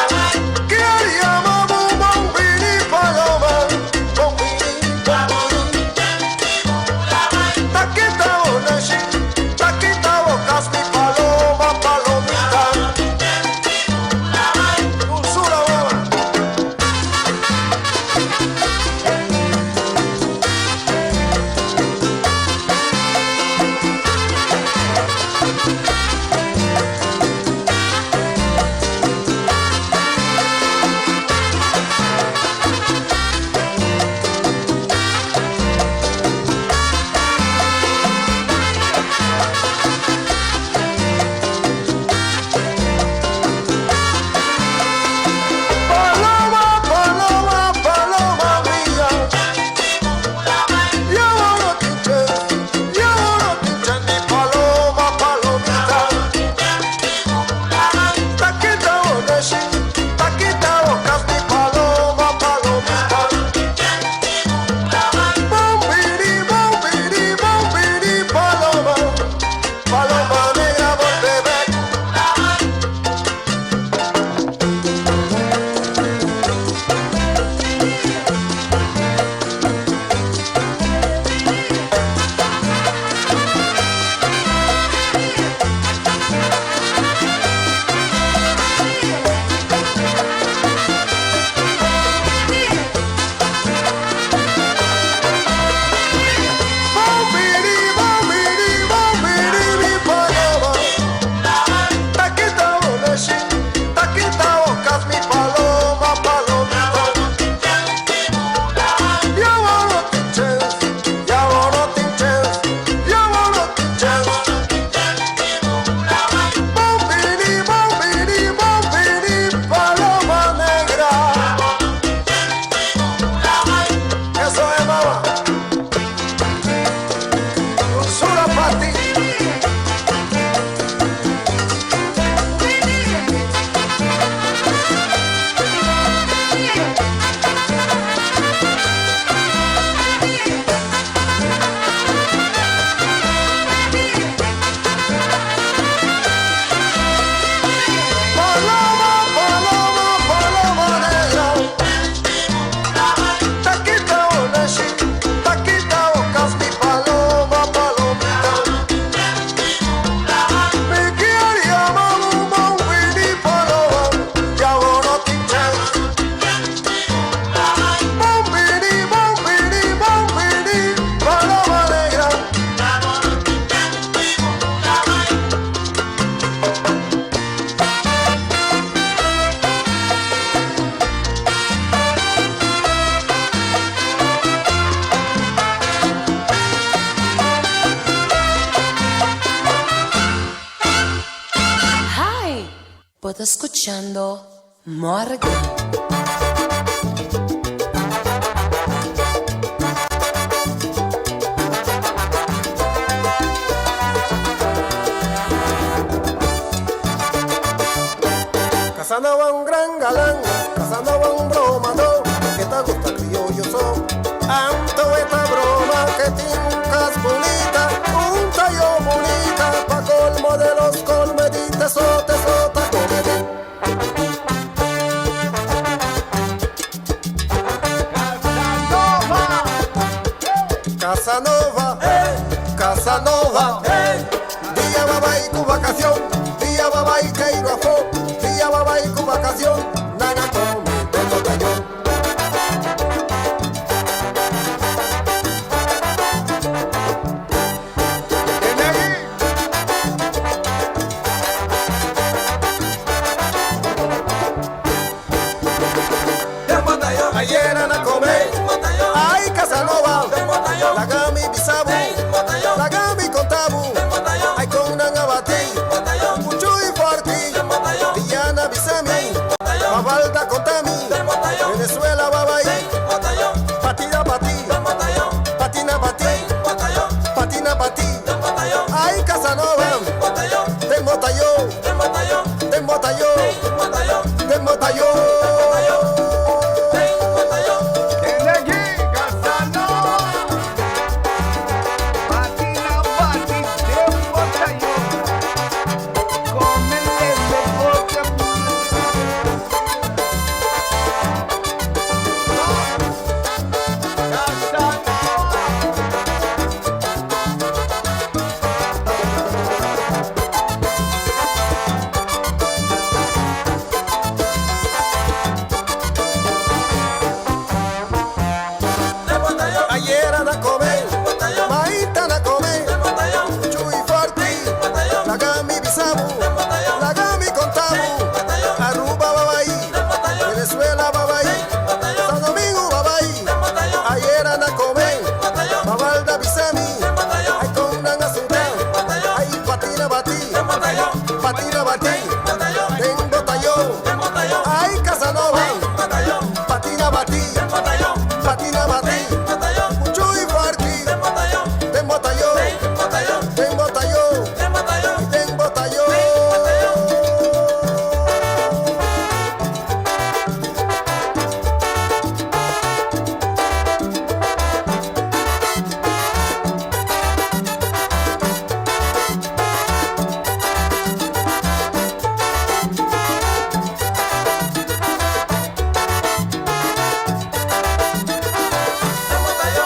Kier yama bo bon bini paloma, bon bini, bon bini. Ta kita bo neshi, ta kita bo cas, mi paloma, palomita. Dulzura, mama. Paloma, paloma, paloma mia. Ya bo no tin chens, ya bo no tin chens, mi paloma, palomita. Ta kita bo neshi, ta kita bo cas, mi paloma, palomita. Bon bini, bon bini, bon bini, paloma, paloma negra, bolbe bek. Bon bini, bon bini, bon bini, mi paloma. Ta kita bo neshi, ta kita bo cas, mi paloma, palomita. Ya bo no tin chens, ya bo no tin chens, ya bo no tin chens. Bon bini, bon bini, bon bini, paloma negra. Eso es, mamá. Dulzura pa' ti. Paloma, paloma, paloma negra. Ta kita bo neshi, ta kita bo cas, mi paloma, palomita. Mi kier yama bo bon bini paloma, ya bo no tin chens. Bon bini, bon bini, bon bini, paloma negra. Hi, bo ta scuchando Morgan. Casanova un gran galán, Casanova un bromador, que te gusta criollo son. Anto esta broma que Casanova, Casanova, Dia ba bai ku vacacion, dia ba bai keiro afó, dia ba bai ku vacacion, nan a come den botayon. Ayera nan a come, ay Casanova, laga mi bisa bo, laga mi conta bo, ay con nan a bati, mucho y fuerte, Diana bisa mi, Mavalda conta mi, Venezuela ba bai, patina bati, patina bati, patina bati, ay Casanova, den botayon, den botayon, den botayon. Ayera nan a come, mainta nan a come, mucho y fuerte, laga mi bisa bo, laga mi conta bo, Aruba ba bai, Venezuela ba bai, San Domingo ba bai, ayera nan a come, Mavalda bisa mi, ay con nan a suda, ay patina bati, patina bati, den botayon, ay Casanova, patina bati, patina bati, mucho y fuerte, den botayon, den botayon, den botayon.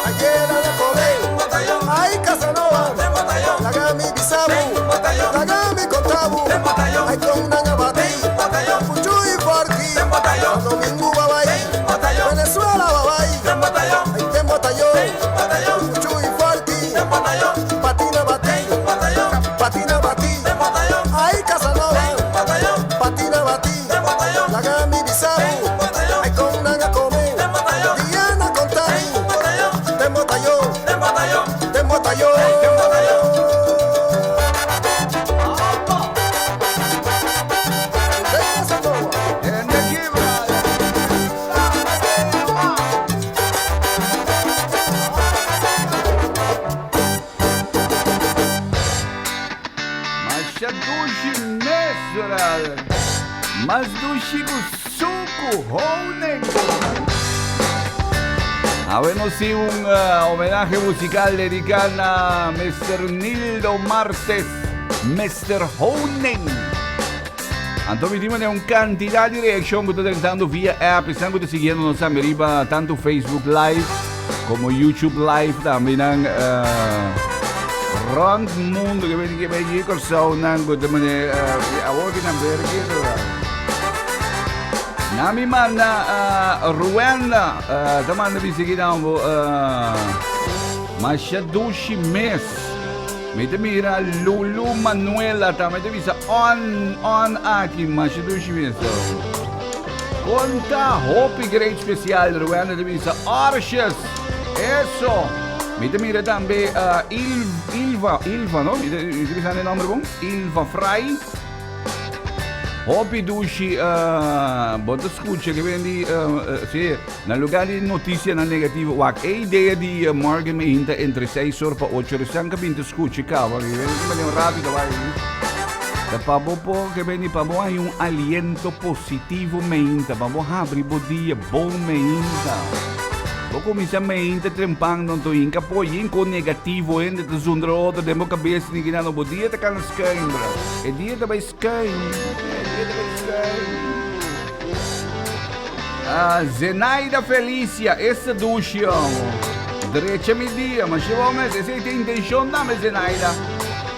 Ayera nan a come, ay Casanova, laga mi bisa bo, laga mi conta bo, ay con nan a bati, mucho y fuerte, San Domingo ba bai, Venezuela ba bai, ay den botayon, mucho y fuerte, patina bati, patina bati, ay Casanova, patina bati, laga mi bisa bo, ay con nan a come, Diana conta mi, den botayon, den botayon, den botayon. Masha dushi mes, brother. Mas dushi ku suku honing. A ver, sí, un homenaje musical dedicado a Mr. Nildo Martes, Mr. Honing. Anto mi tin un cantidad di reaccion cu ta drentando via app. Esnan cu ta siguiendo nos riba tanto Facebook Live como YouTube Live tambe nan rond mundo cu bin cu bin Corsou nan cu ta mane awor cu nan ber ki Na mi manda Ruenda ta manda mi sigui nan bo masha dushi mes. Mi ta mira Lulu Manuela tambe ta bisa on on aki masha dushi mes. Conta hopi great special Ruenda ta bisa Arches. Eso. Mi ta mira tambe Il, Ilva, Ilva no? Mi ta, mi ta bisa e nomber bon? Ilva Fry. Hopi dushi uh, bo ta scucha que ven di uh, uh, sí, na lugar di noticia na negativo wak e idea di uh, Morgan me hinta entre 6 or pa 8 or san ka binta scucha caba que ven di maneira rápido vai Ta pa bo po que ven di pa bo hay un aliento positivo me hinta pa bo habri bo dia bon me hinta Bo cuminsa mainta trempan don to inca po yin con negativo hende ta zundra otro den bo cabeza ni gina no bo dia ta cana schuin bro e dia ta bay schuin e dia ta bay schuin ah Zenaida Felicia esta dushi amo. Drecha mi dia, ma shi bo mes, esei ta intencion tambe Zenaida.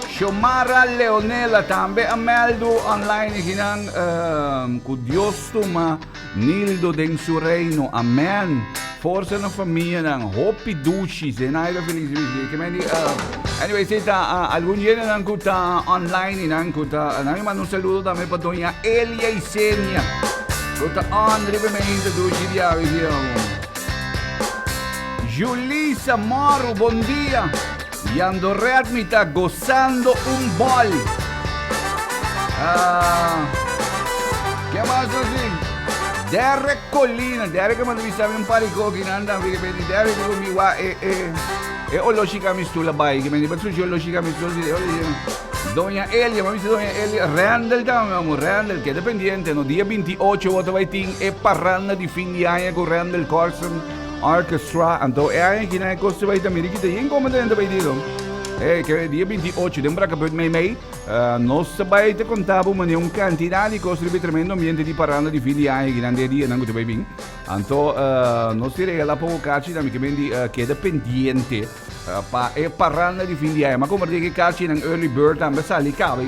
Xiomara Leonela tambe a meldu online akinan ehm, ku Dios tuma Nildo den su reino. Amen. Forsa na famianan. Hopi dushi. Zenaida Feliz Ke men di, anyway, esei ta algun jendenan ku ta online i nan ku ta, nan mi manda un saludo tambe pa doña Elia Isenia ku ta on riba e meinta dushi di awe ki amo. Julisa Moro, bon dia. Yandoret mi ta gozando un bol. Ah, ke mas así? Derek Colina, Derek manda bisa mi un pariko ki nan tambe ke beni Derek ku mi wa e e e oloshi ka mi stula bai ke beni bat sushi oloshi ka mi stula si e Doña Elia, mami Doña Elia, Randall tambe, amo Randall, queda pendiente, no dia 28 wota bai tin e parranda di fin di aña ku Randall Carson Orchestra, anto e aña aki nan e kos ta bai ta mira kita yen komo ta bai dilo. Eh, ke dia 28 den Bracabut mei mei, nos ta bai ta konta bo mane un kantidat di kos riba e tremendo ambiente di paranda di fin di aña aki nan den e dianan ku ta bai bin. Anto nos tin regala poko kachi tambe ke men di keda pendiente pa e paranda di fin di aña. Ma kompartí ke kachinan early bird tambe sali kabe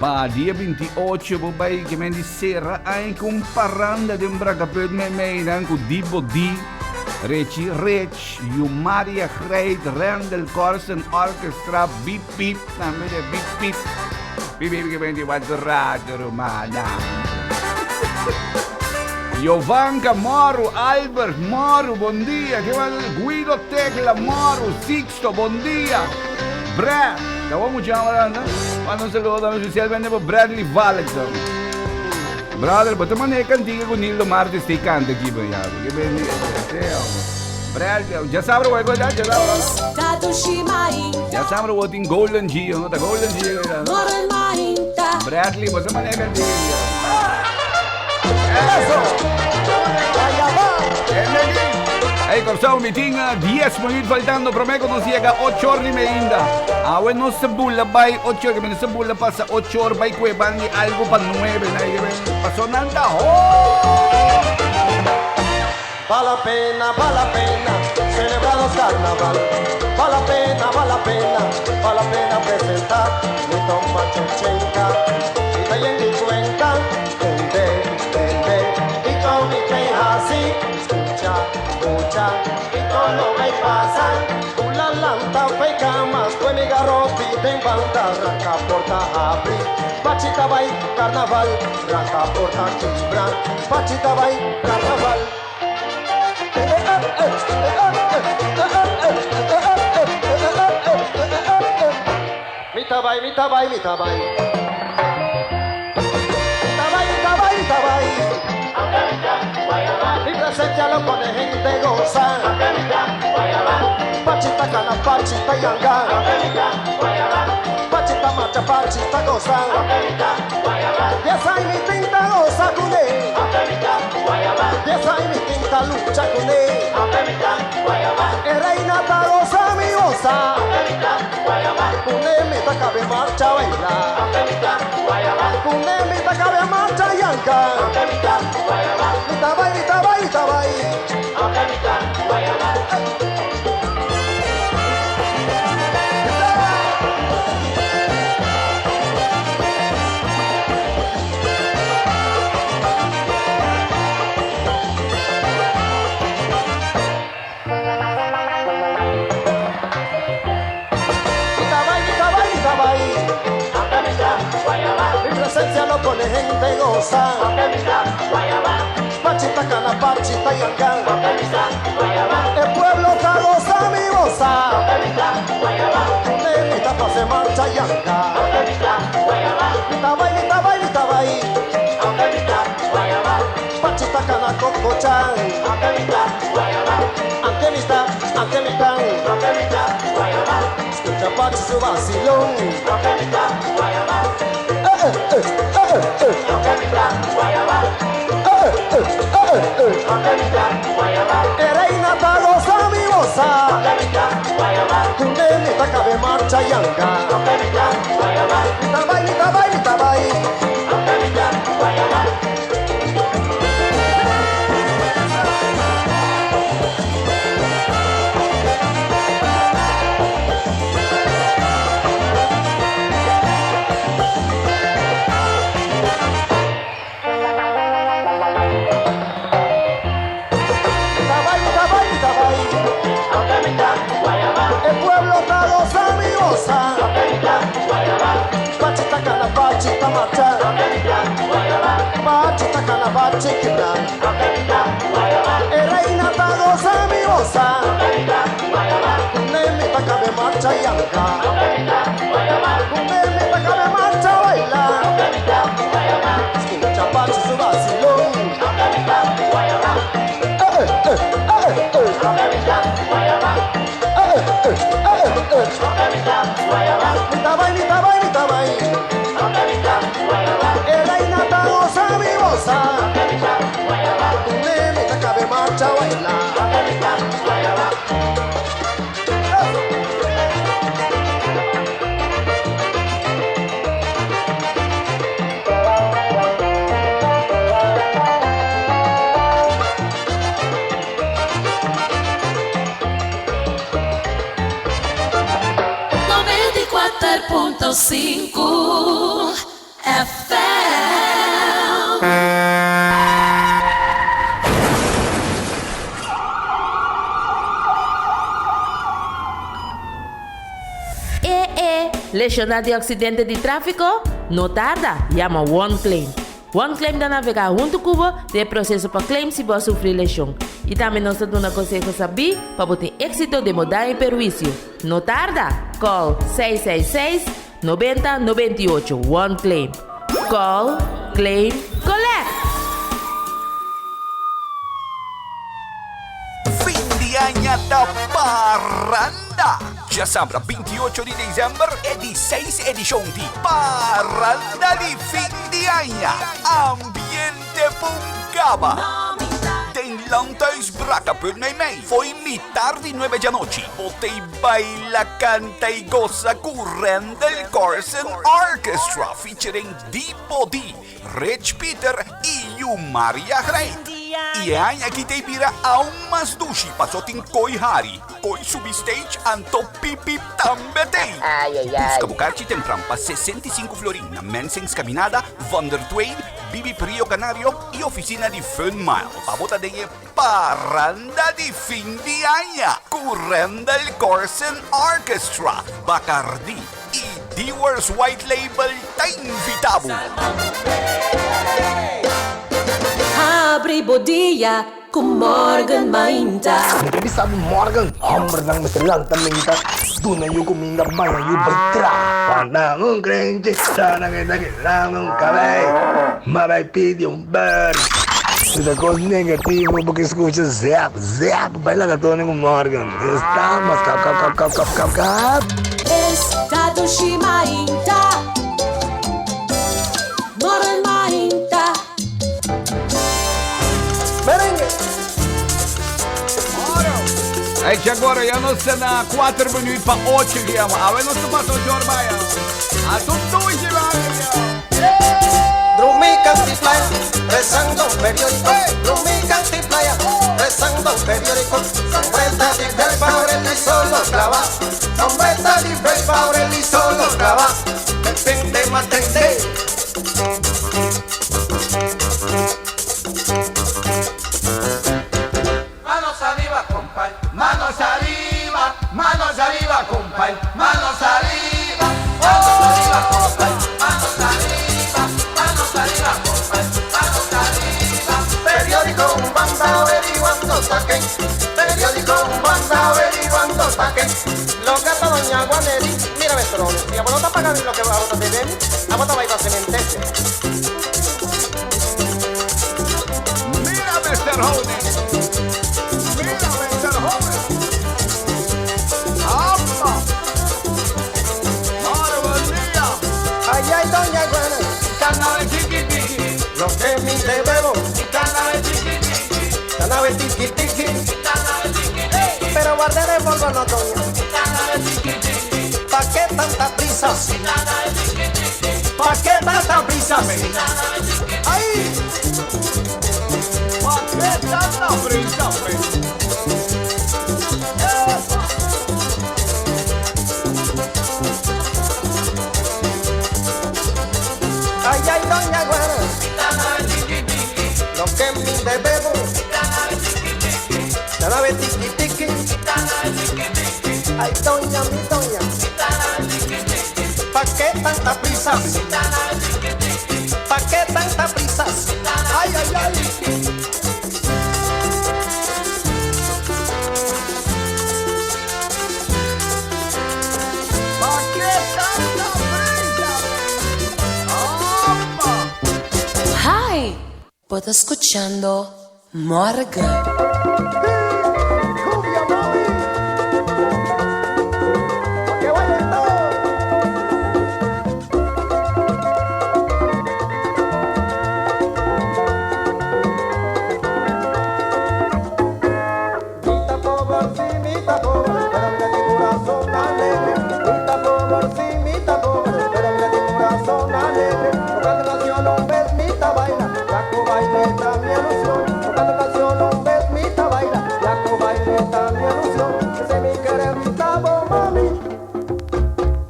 pa dia 28 bo bai ke men di sera aña ku un paranda den Bracabut mei mei nan ku Dibo Di, Rechi Rech, Yumaria Greit, Randall Corsen Orchestra, Bip Bip tambe de Bip Bip. Bip Bip ke men di wat rato rumana. Jovanka Moru, Albert Moru, bon dia. Ke mas? Guido Tecla Moru, Sixto, bon dia. Brad, ta bon mucha ahora, no? Manda un saludo tambe especialmente pa Bradley Valkson. Brother, bo ta manda e cantica cu Nildo Martes te canta aki, bo ya. Ke ben di, Bradley, ya sabra wai ya, ya sabra. Ya sabra wo tin Golden G, no? Ta Golden G, no? Bradley, bo ta manda e cantica aki. Hey, Corsao, mi tin 10 minuut faltando. Prome cu nos llega 8 or ni ainda. Awe no se bula bay 8 or, que se bula pasa 8 or bay cueban di algo pa 9. Pasó nanda ho! Vale la pena, vale la pena celebrar los carnaval. Vale la pena, vale la pena, vale la pena presentar mi tomba chochenca. Y ahí en mi cuenca, vende, vende, y con mi queja así, escucha, escucha, y todo lo que pasa. Una lanta feca más, pues mi garrote en banda, ranca porta abri. Pachita vai, carnaval, ranca porta quibra, pachita vai, carnaval. Mita bai, mita bai, mita bai. Mita bai, mita bai, mita bai. Mi presencia lo pone gente goza. Pachita cana, pachita yanga. Pachita marcha, pachita goza. Pieza y mi tinta goza con él. Pieza y mi tinta lucha con él. El reina ta goza mi goza. Con él mi ta cabe marcha baila. Con él mi ta cabe marcha yanka. Mi ta bai, mi ta bai, mi ta bai. Mita bai, mita bai, mita bai. Mi presencia lo pone gente goza. Pachita cana, pachita yanga. El pueblo está goza mi goza. Mita pase marcha yanga. Mita bai, mita bai, mita bai. Pachita cana coco chan. Ante mita, ante mita. Escucha Pachi su vacilón. Eh, eh, eh, eh, eh. Eh, eh, eh, eh. Eh, reina ta goza mi goza. Kunde mita cabe marcha yanga. Mita bai, mita bai, mita bai. goza mi goza. Bachita cana, bachita marcha. Bachita cana, bachita. E reina ta goza mi goza. Nemi ta cabe marcha yanka. Nemi ta cabe marcha baila. Skincha pachi su vacilón. Eh, eh, eh, eh. Eh, eh, eh, eh. Mi tabay, mi tabay, mi tabay. E reina ta goza mi goza. Nemi ta cabe marcha baila. .5 FM. E e, lesiona di accidente di trafico? No tarda, yama One Claim. One Claim ta navega hunto cu bo den e proceso pa claim si bo a sufri lesion. Y tambe nos ta duna conseho sabí pa bo tin exito den bo daño y perhuicio. No tarda! Call 666 90 98. One Claim. Call, claim, collect! Fin di aña ta paranda! Djasabra 28 di december e di seis edishon di Paranda di Fin di Aña! Ambiente Pungaba! Den Landhuis Brakkeput meimei fo'i mitar di nuebe djanochi bo t'ei baila, canta y goza cu Randall Carlson Orchestra featuring Dipo D, Rich Peter y Yumaria Greit. Y e aña aki t'ei bira aun mas dushi paso tin Koi Hari, Koi subi stage anto Pipi tambe t'ei. Busca bo karchi tempran pa 65 florin na Mensing's Caminada, Van der Twain, Bibip Rio Canario y oficina di Fun Miles. Pa bo ta den e Paranda di fin di aña cu Randall Carlson Orchestra, Bacardi y Dewar's White Label ta invita bo. Habri bo dia cu Morgan Mainta. Mi ta bisa bo Morgan, hombernan mester lanta menta, duna yu cuminda, baña yu bay traha. Wanta un crenchi, sana que ta quedando un cabey, ma bay pidi un bird. Si ta cos negativo bo ke scucha zap zap bay laga Tony cu Morgan. Estamos kap kap kap kap kap kap kap. Esta dushi mainta. Morgen mainta. Merengue. Ey, agora ya nos ta na 4 minuut pa 8 gema. Awe nos ta pasa 8 or baya. A tu dushi baya. Drumi cantiplaya, rezando periódico. Drumi cantiplaya, rezando periódico. Sombreta di bel paurel y solo clava. Sombreta di bel paurel y solo clava. Depende matende. Manos arriba, compay. Manos arriba, manos arriba, compay. Manos arriba, manos arriba, compay. Manos arriba, manos arriba, compay. Manos arriba. Periódico un banda averiguando saquen. Periódico un banda averiguando saquen. Lo gata doña Guaneri, mírame trones. Si a no te pagan lo que a vos te den, a vos te va a ir a cementese. Mira, Mr. Holding. Mira, Mr. Holding. ¡Apa! ¡Madre mía! Ay, ay, doña Guaneri. Cana de chiquitiqui. Lo que mi te bebo. Cana de chiquitiqui. Cana de tiqui tiqui. Pero guardé de polvo no, doña. ¿Pa qué tanta prisa? ¿Pa qué tanta prisa? ¡Ay! ¿Pa qué tanta prisa? Ay, ay, doña Guana. Lo que mi te bebo. Cana de tiqui tiqui. Ay, doña, mi doña. ¿Pa qué tanta prisa? ¿Pa qué tanta prisa? Ay, ay, ay. ¿Pa qué tanta prisa? Hi, bo ta scuchando Morgan.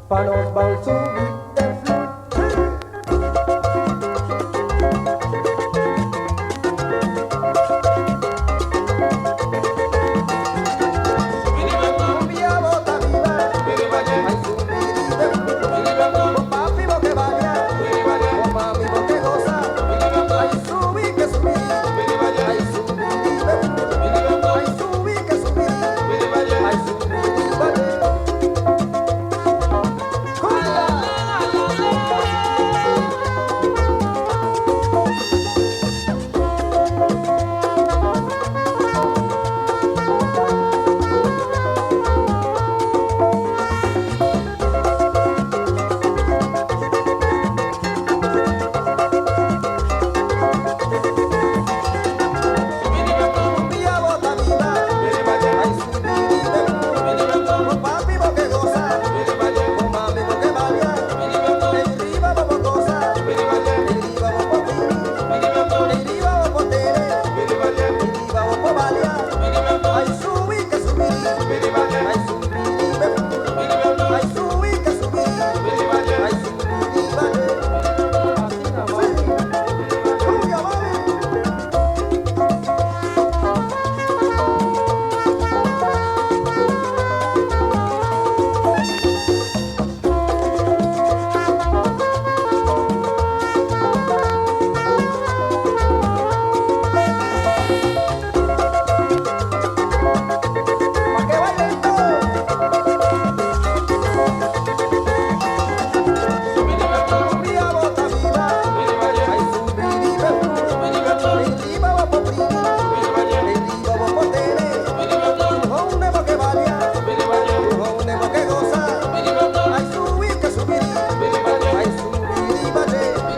Pa nos bal subi den flur.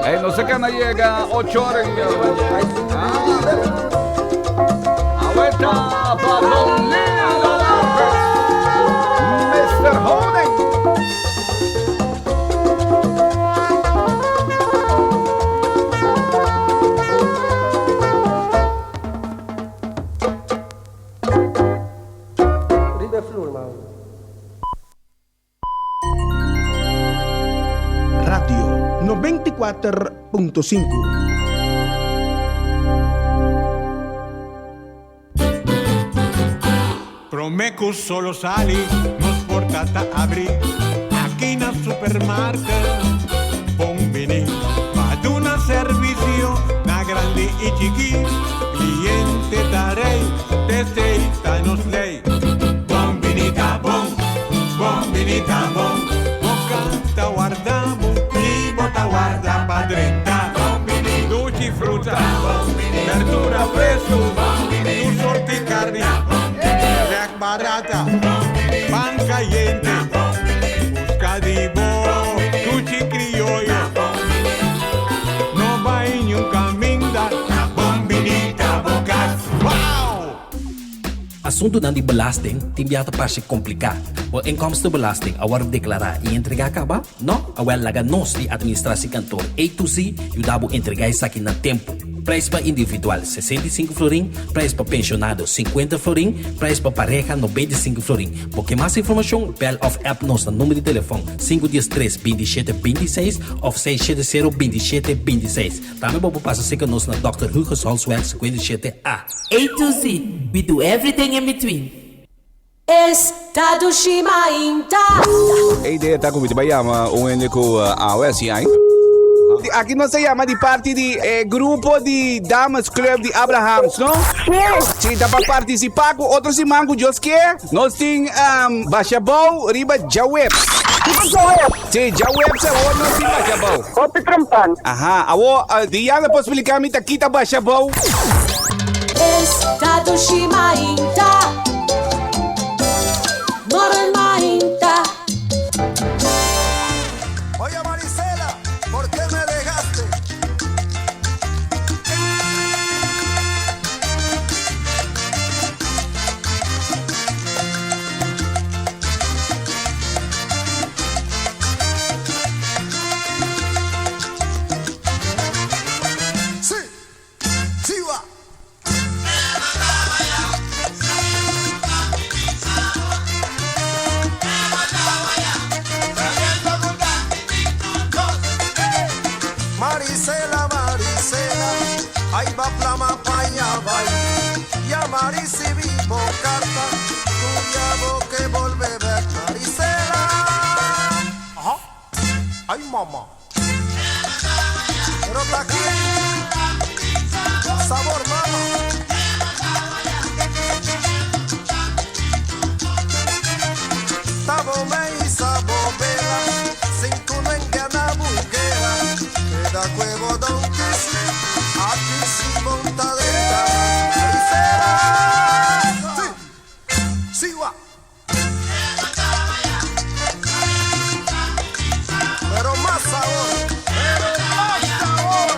Hey, nos a cana yega 8 or. Aweta pa Don Leo Lopez, Mr. Honing. Riba flur, man. Radio 94.5. Prome cu solo sali, nos porta ta abri. Aki na supermarket. Bon bini, pa duna servicio na grandi y chiki. Cliente ta rey, t'esey ta nos ley. Bon bini ta bon, bon bini ta bon. Bo cas ta warda bo y bo ta warda pa drenta. Bon bini, dushi fruta, berdura fresco, tur sort'i carni, rek barata, pan cayente, busca di bo, dushi crioyo. No bay niun caminda, bon bini ta bo cas. Wow! Asuntunan di belasting tin bia ta parse kompliká. Bo inkomstenbelasting a wòrdu deklará i entregá kaba? No? Awèl laga nos di Administratiekantoor A to Z yuda bo entregá esaki na tempu. Prijs pa individual 65 florin, prijs pa pensionado 50 florin, prijs pa pareha 95 florin. Bo ke mas informashon? Bèl òf app nos na number di telefòn 513 27 26 òf 670 27 26. Tambe bo por pasa serka nos na Dòkter Hugo Holsweg 57 A. A to Z, we do everything in between. Es Ta dushi mainta. E idea ta ku mi ta bai yama un hende ku awe hasi ai. Aki nos ta yama di parti di e grupo di Dames Club di Abrahams, no? Si ta pa partisipá ku otro siman ku Dios ke, nos tin basha bou riba djaweps. Riba djaweps? Si, djaweps awor nos tin basha bou. Hopi trompan. Aha, awor Diana por splika mi ta kita basha bou? Esta dushi mainta. Morgen mainta. Oye Marisela, ¿por qué me dejaste? Sí, sí va. Marisela, Marisela, ahí va flama pa' allá va. Ya recibí carta, tu ya que volver ver Marisela. Ajá. Ay mamá. Pero está aquí. Sabor mama. Tabo me sabo vela, sin tu no engana buquera. Queda cuevo don kisi, aquí sí monta denta. Marisela. Sí. Sí va. Pero más sabor, pero más sabor.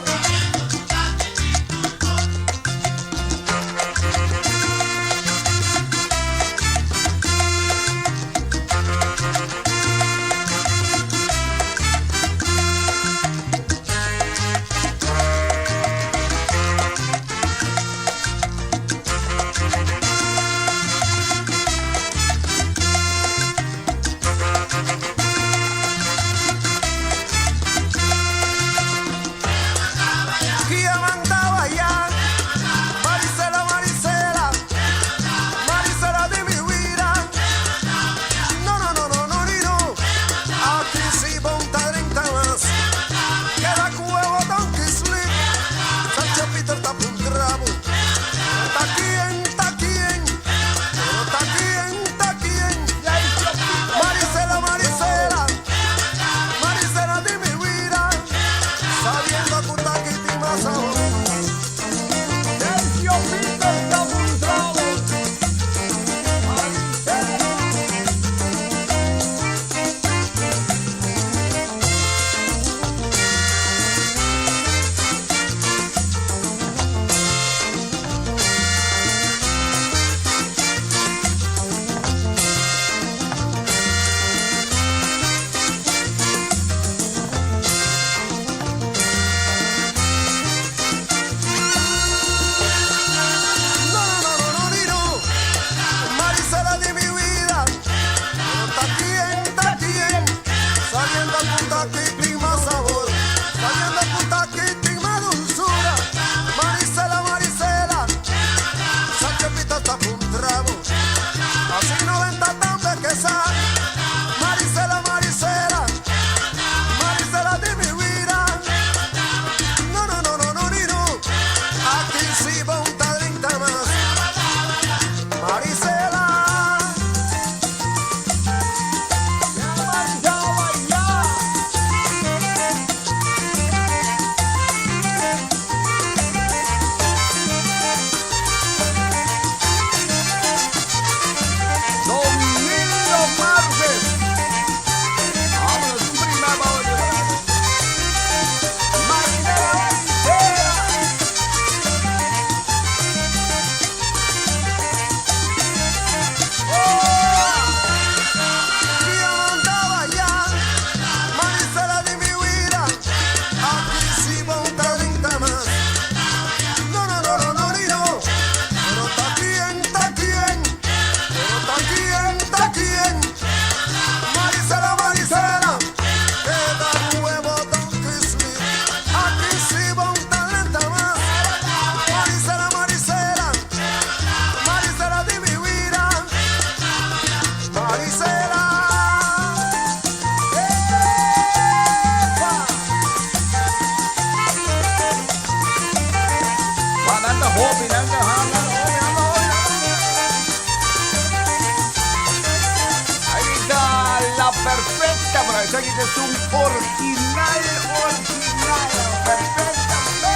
Esaki ta un original, original. Perfectamente.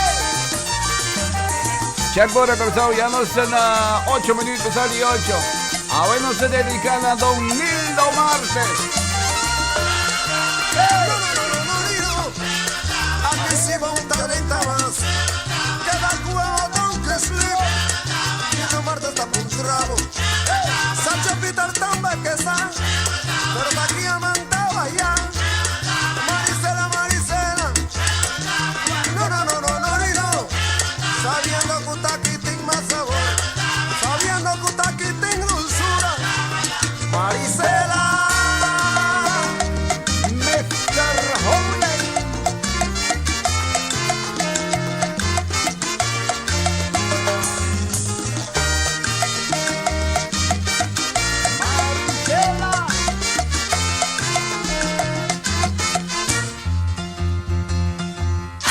Check por Curaçao, ya nos na 8 minuut pasá di 8. Awe nos ta dedica na Don Nildo Martes. Aquí sí va un talento más. Queda el huevo con que slip. Nildo Martes está por un trago. Sancho Peter tambe que está. Pero está aquí amantado allá. Marisela, Marisela. No, no, no, no, no, no. Sabiendo que usted aquí tiene más sabor. Sabiendo que usted aquí tiene dulzura. Marisela. Mr. Howley. Marisela.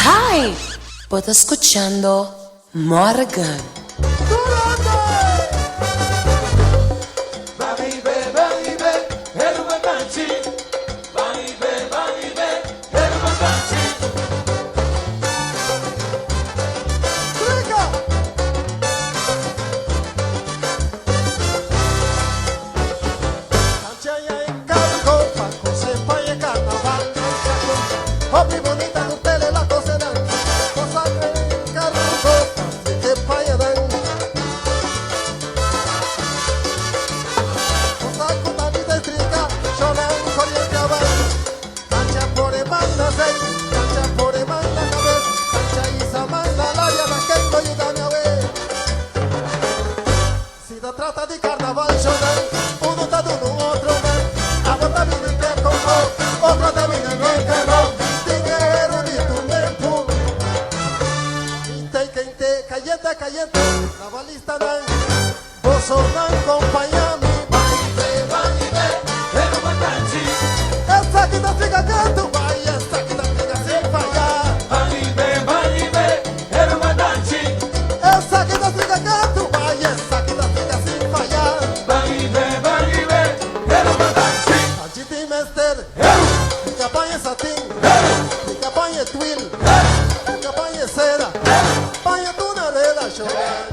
Hi! Bo ta scuchando Morgan. Hopi bonita, ustedes la cocina, cosa que encargo, que payadan. Cosa con la vida estrica, cholan corriente abajo. Cancha por manda seis, cancha por manda cabeza, cancha y samanda la llama que estoy dame a ver. Si se trata de carnaval, cholan, uno está de uno, otro man. Agua también que compró, otro también que no. Dinero ni tu tiempo. Inte, inte, caliente, caliente, la balista dan, vos dan compañía mi baile, baile, pero matanchi. Esta que te fica que tu vai, esta que te fica sin fallar. Baile, baile, pero matanchi. Esta que te fica que tu vai, esta que te fica sin fallar. Baile, baile, pero matanchi. Allí te mester, campaña satín, campaña twil, campaña cera, paña tu narela, chorar.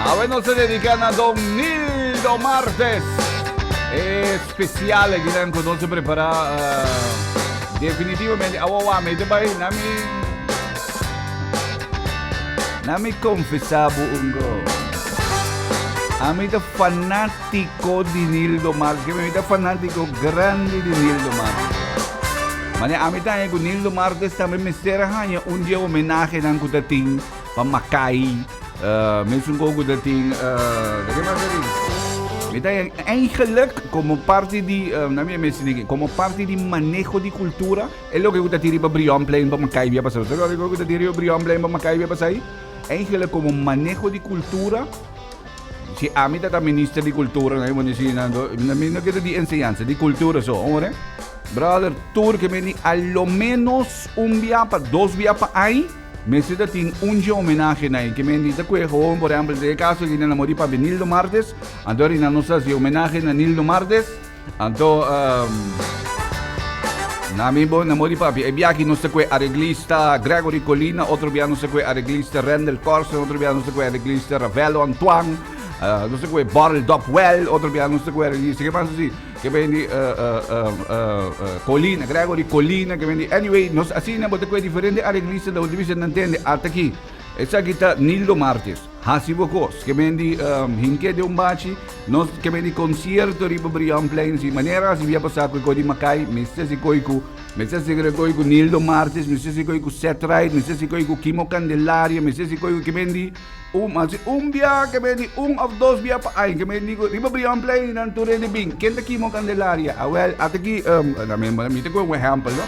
Awe nos ta dedica na Don Nildo Martes. Especial aki nan cu nos a prepara definitivamente awa awa mi ta bay na mi na mi confesa bo un go. Ami ta fanatico di Nildo Martes. Ke mi ta fanatico grandi di Nildo Martes. Mane ami ta haña cu Nildo Martes tambe mester a haña un di e homenahenan cu ta tin pa Makai. Mesun con cu ta tin, de ke mas ta tin? Mi ta haña eigenlijk como parti di, na mi mester di como parti di maneho di cultura, e loke cu ta tin riba Brionplein pa Makai bia pasa. Sa loke cu ta tin riba Brionplein pa Makai bia pasa ahí? Eigenlijk como maneho di cultura, Si ami ta ta minister di cultura, na mi si na mi no keda di enseñanza, di cultura so, hombre. Brother, tur ke meni a lo menos un bia pa dos bia pa ai, mester ta tin un dje homenahe na ke meni ta kue gewoon, por ehempel, den e caso aki nan a mori papi Nildo Martes, anto rina nos ta hasi homenahe na Nildo Martes, Anto, na mi bo na modi papi, e biaha aki nos ta kue areglista Gregory Colina, otro biaha nos ta kue areglista Randall Corson, otro biaha nos ta kue areglista Ravello Antoine, nos ta kue Borrel Dopwell, otro biaha nos ta kue areglista, ke mas asi? Ke bendi Colina, Gregory Colina, ke bendi, anyway, nos asina bo ta kue diferente areglista da bo ta bisa nan tende, ata aki, esaki ta Nildo Martes. Hasi bo kos, ke men di hink'é den un bachi, nos ke men di konsierto riba Brionplein, si manera hasi bia pasá ku e koi di Makai, mester si koi ku, mester si koi ku Nildo Martes, mester si koi ku Seth Wright, mester si koi ku Kimo Candelaria, mester si koi ku ke men di un, hasi un bia ke men di un òf dos bia pa aña, ke men di ku riba Brionplein nan tur hende bin, ken ta Kimo Candelaria? Awèl, ata ki, mi ta kohe un ehèmpel no.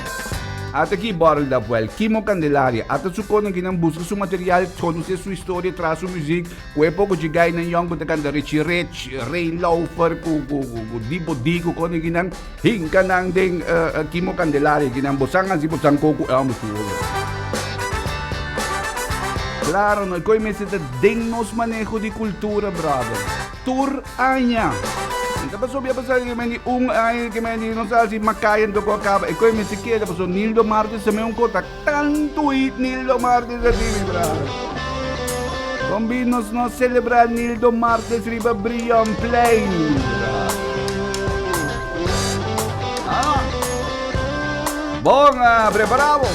Ata ki bòrel da vuel, Kimo Candelaria, ata su kono ki nan buska su material, konosé su historia, traha su muzik, ku e poko dje gainan yòn ku ta kanta Richie Rich, Ray Lauffer, ku ku ku Dibo D, ku kono ki nan hinka nan den Kimo Candelaria ki nan bosan hasi bosan ko ku e hòmber su hopi. Klaro no, e koi mester ta den nos maneho di kultura, brother. Tur aña. Mi ta pasobia pasa ke men di un aña ke men di no sa si Makaya anto ku a kaba. E koe mester keda pasobra Nildo Martes ta un kota tantu hit Nildo Martes a tin mi brother. Kon bin nos no celebra Nildo Martes riba Brionplein mi brother. Ah. Bon, prepara bo.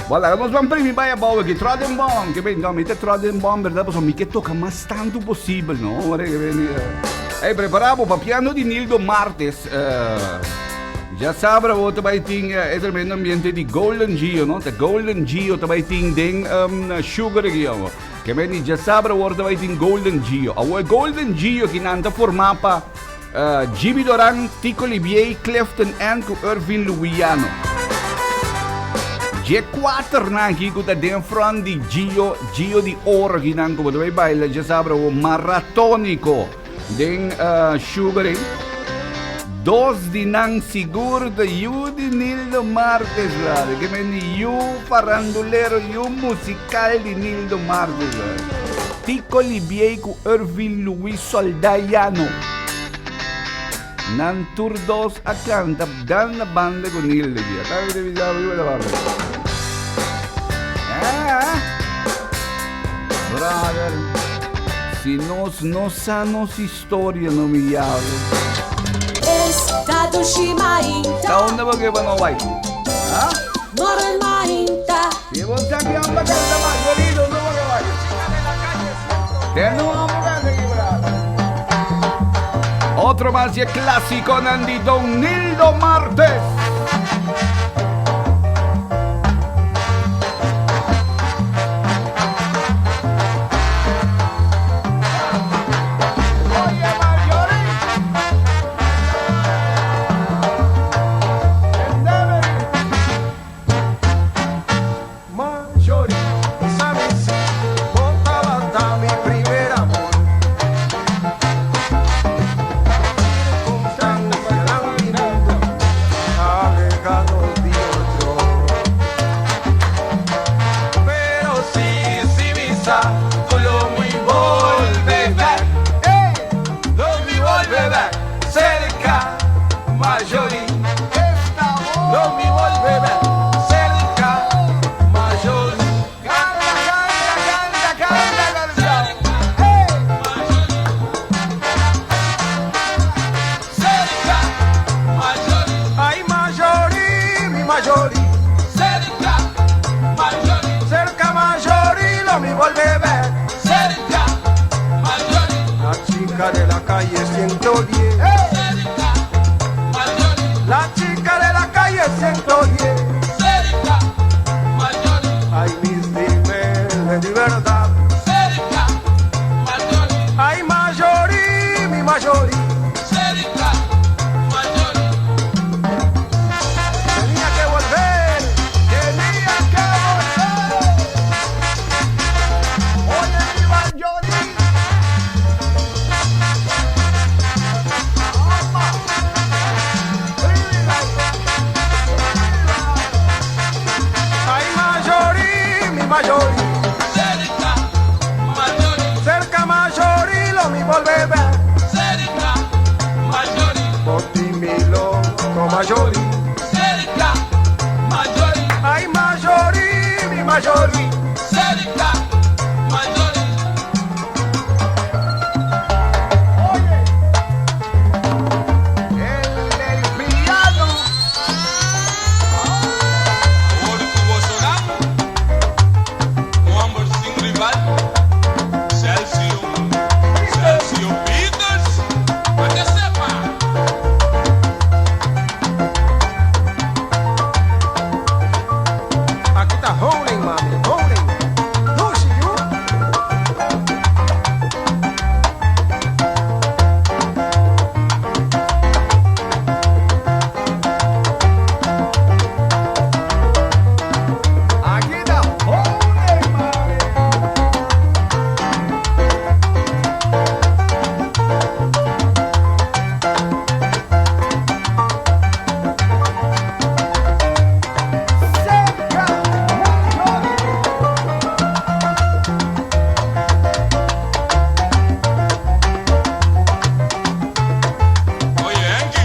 Bon, laga nos ban primi bai abou aki. Trot den bon. Ke ben, no, mi ta trot den bon, berdad, pasobra mi ke toka mas tantu posibel, no? Ora ke beni, Ey, prepara bo pa piano di Nildo Martes. Ya sabra bo ta bai tin e tremendo ambiente di Golden Gio, no? Ta Golden Gio ta bai tin den Sugar aki, amo. Ke beni, ya sabra bo ta bai tin Golden Gio. Awo e Golden Gio ki nan ta forma pa Jimmy Doran, Tico Libiey, Clifton N ku Irvin Luwiano. Dje kuaternan aki ku ta den front di Gio, Gio di Oro akinan ku bo ta bai baila djasabra awo maratóniko den Sugar ei. Dos di nan sigur ta yu di Nildo Martes brother. Ke men di yu farandulero, yu musikal di Nildo Martes brother. Tico Libiey ku Irvin Luis Soldayano. Nan tur dos a kanta dan na banda ku Nildo aki. Ata mi ta bisa bo kiba ta papia. Ah! Brother, si nos no sa nos historia no mi yawe. Esta dushi mainta. Ta unda bo ke pa no bai? Ah? Morel mainta. Si bo sa ki amba kanta mas bonito, unda bo ke bai? Tendo un amo canta aquí, brother. Otro mas y el clásico Nandi Don Nildo Martes. Marjorie, sabi si bo tabata mi primer amor. Circunstancianan di mundo bolbe bek serka Marjorie. Lo mi bolbe bek serka Marjorie. Kanta, kanta, kanta, kanta, kanta. Serka Marjorie. Ay, Marjorie, mi Marjorie. Serka Marjorie. Serka Marjorie, lo mi bolbe bek. Serka Marjorie. La chica de la calle 110. Serka Marjorie. La chica de la calle 110. Serka Marjorie. Ay, mis dime de verdad. Serka Marjorie. Ay, Marjorie, mi Marjorie. Serka Marjorie. Tenía que volver, tenía que volver. Oye, mi Marjorie. Ay, Marjorie, mi Marjorie. Serka Marjorie. Cerca Marjorie, lo mi volver. Serka Marjorie. Por ti mi loco Marjorie. Serka Marjorie. Ay, Marjorie, mi Marjorie. Serka Marjorie. El piano. Sin rival, Celsius, Celsius Peters, para que sepa. Aquí está holding, mami, holding. Lucy, you. Aquí está holding, mami. Oye, Enki,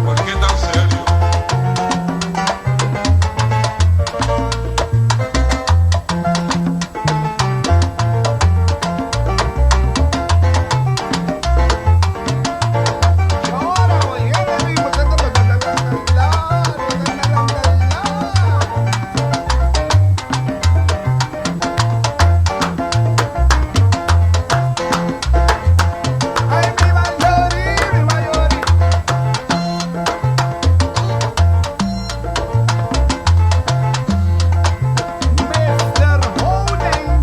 ¿por qué tan serio? Ay, mi Marjorie, mi Marjorie. Mr. Holding.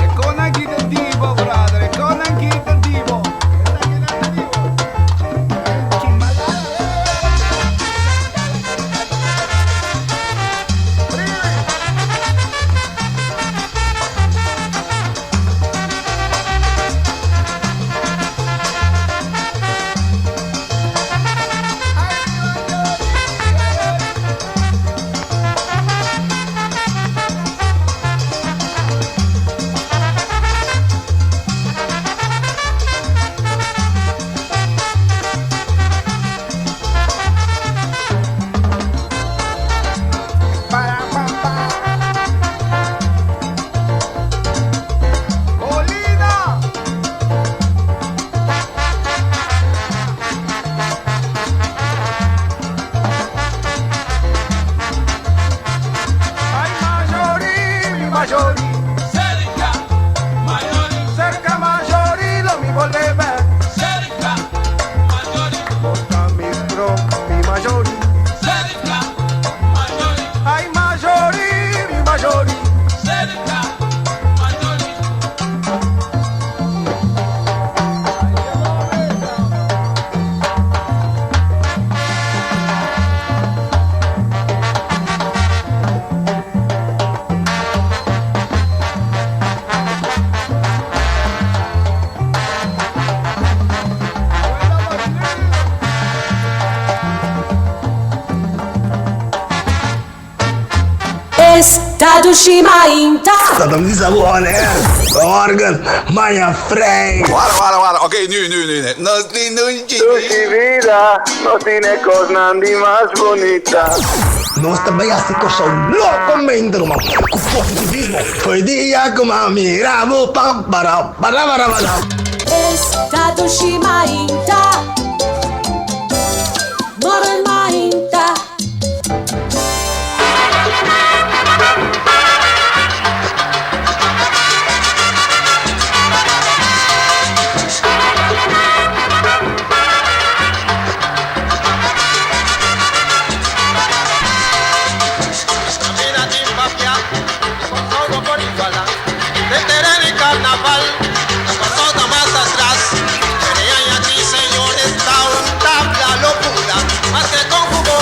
E con anche del divo, brother, e con anche del divo. Colina. Ay, Marjorie, mi Marjorie. Serka Marjorie. Cerca Marjorie, lo mi volver. Serka Marjorie. Bota mi pro, mi Marjorie. Serka Marjorie. Ay, Marjorie, mi Marjorie. Serka Marjorie. Ay, dushi mainta. Dat mi sa bo on air. Morgen, maya vrij. Wara, wara, wara. Oké, nu, nu, nu. nu. Nos tin un Dushi vida, no tiene cosas ni más bonita. Nos ta bay haci cosnan loco mente, ruman. Cu positivismo. Hoy dia cu m'a mira bo pa para para para para. Esta dushi mainta. Morgen mainta. Camina sin papiar, con todo por iguala. Desde el carnaval, la pasada más atrás. Pero hay aquí, señores, está un tabla locura. Más que con jugo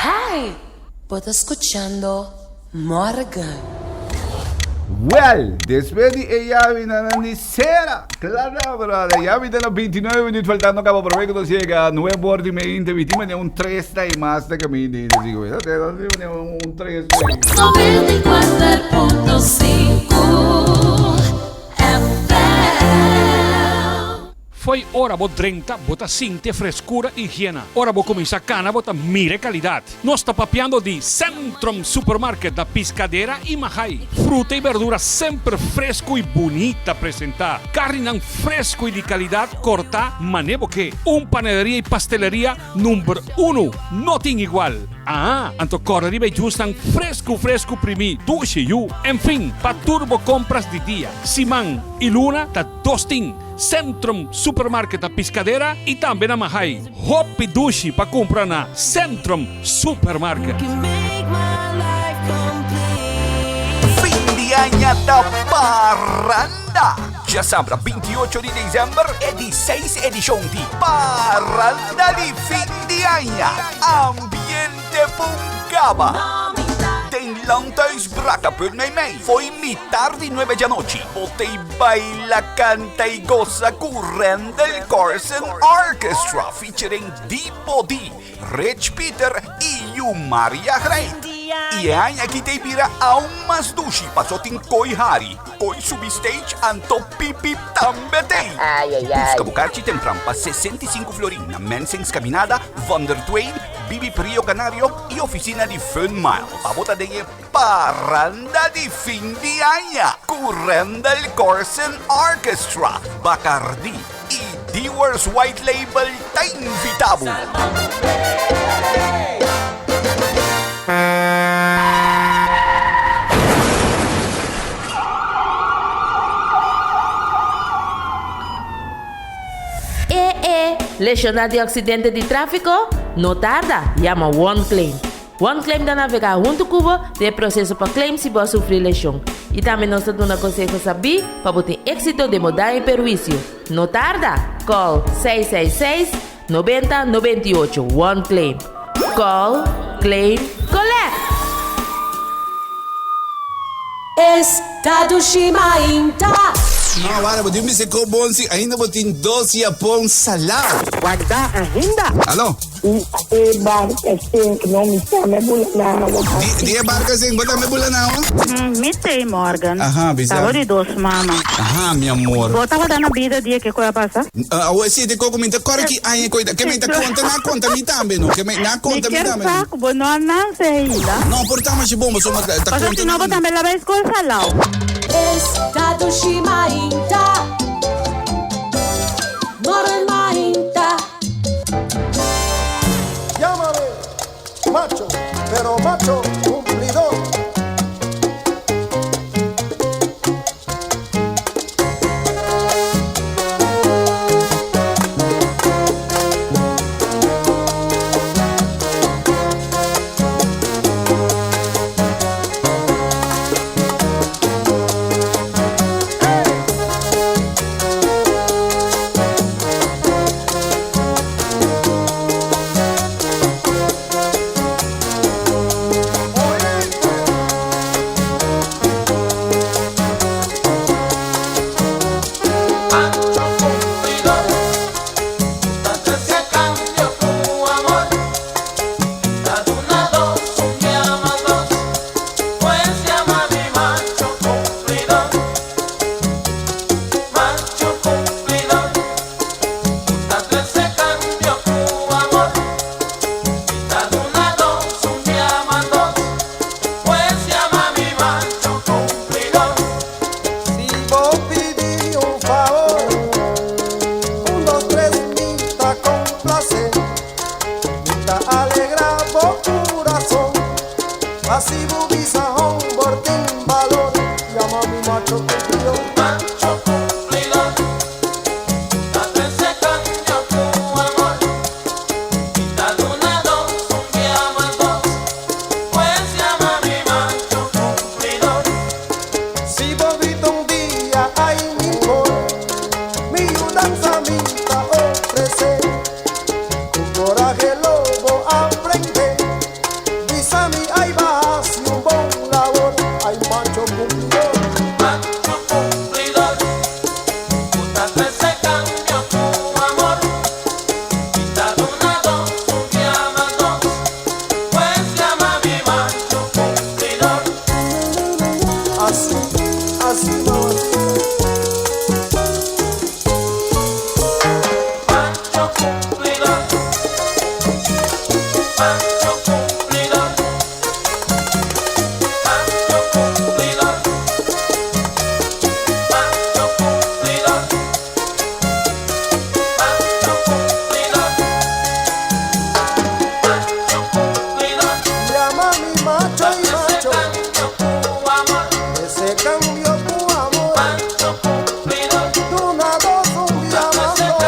Hi, bo ta skuchando Morgan. Well, despues di e yabinan di sera, kla brother, yabi ta na 29 minuut faltando kaba prome ku nos yega nueve or di meinte, mi tin manera un tres ta i mas ta kaminda i ta sigu, mi tin un tres ta i. 94.5 FM. Fo'i ora bo drenta bo ta sinti e freskura i higiena. Ora bo kuminsá kana bo ta mira e kalidat. Nos ta papiando di Centrum Supermarket na Piscadera i Mahai. Fruta i berdura semper fresku i bunita presentá. Karninan fresku i di kalidat kortá mané bo ke. Un panaderia i pasteleria number unu. No tin igual. Aha, anto kòrda riba e jusnan fresku fresku primí dushi yu. Enfin, pa tur bo kompras di dia, siman i luna ta dos tin. Centrum Supermarket na Piscadera y tambe na Mahay. Hopi dushi pa cumpra na Centrum Supermarket. Fin di aña ta paranda! Djasabra 28 di december e di seis edicion di Paranda di Fin di Aña! Ambiente Pungaba! Den Landhuis Brakkaput meimei fo'i mitar di nuebe djanochi bo t'ei Baila, canta y goza cu Randall Carlson Orchestra featuring Dipo D, Rich Peter y Yumaria Greit. Y e aña aki ta bira aun mas dushi paso tin Koi Hari, Koi subi stage anto Pipi tambe t'ey. Busca bo karchi tempran pa 65 florin na Mensing's Caminada, Van der Twain, Bibi Prio Canario y oficina di Fun Mile. Pa bo ta den e Paranda di fin di aña ku Randal Corsen Orchestra, Bacardi i Dewar's White Label ta invitá bo. E e Lesioná di aksidente di tráfiko? No tarda, yama OneClaim. OneClaim ta navegá huntu ku bo den e proseso pa claim si bo a sufri leshon. I tambe nos ta duna konseho sabí pa bo tin éksito den bo daño i perhuisio. No tarda! Call 666 90 98. OneClaim. Call, claim, collect! Esta dushi mainta. No, wara, bo tin bisa ko bon si ainda bo tin dos yapon salao. Warda ainda. Alo? E barca sink no mi tambe bula na awa. Di e barca sink bo tambe bula na awa? Mi tei Morgan. Aha, bisa. Tabo di dos mama. Aha, mi amor. Bo tabata na bida dia ke koe a pasa? Awo si te koko mi ta kore ki aña koe ta. Ke mi ta konta na konta mi tambe no. Ke mi na konta mi Mi kier tambe. sa ku bo no a nanse ainda. No por ta mashi bon pasobra ta Pasobra konta si no bo tambe la bai skol salao. Esta dushi mainta. Morgen mainta. Llámame macho, pero macho cumplidor. Macho cumplidor, tanto ese cambio tu amor, da una dos, un llama dos, pues llama mi macho cumplidor, macho cumplidor, tanto ese cambio tu amor, da una dos, un llama dos, pues llama mi macho cumplidor. Si vos pidí un favor, un, dos, tres, minta complacer, minta alegra vos corazón, así bubisa un bortín valor, llama a mi macho cumplidor. Macho cumplidor, tanto ese cambio tu amor, quita de una dos, un llama dos, pues llama mi macho cumplidor. Si vos grita un día, ay mi por, mi danza minta ofrecer, con coraje lobo aprende, Disa mi ay va hacia un bon labor, ay macho cumplidor. Macho cumplidor, tanto ese cambio tu amor, quita de una dos, un llama dos, pues llama mi macho cumplidor. Así, así mamacita. Macho cumplidor, macho cumplidor, macho cumplidor, macho cumplidor, macho cumplidor, macho cumplidor. Llama a mi macho y macho, ese cambio tu amor. Macho cumplidor, Tu una dos, un día más dos.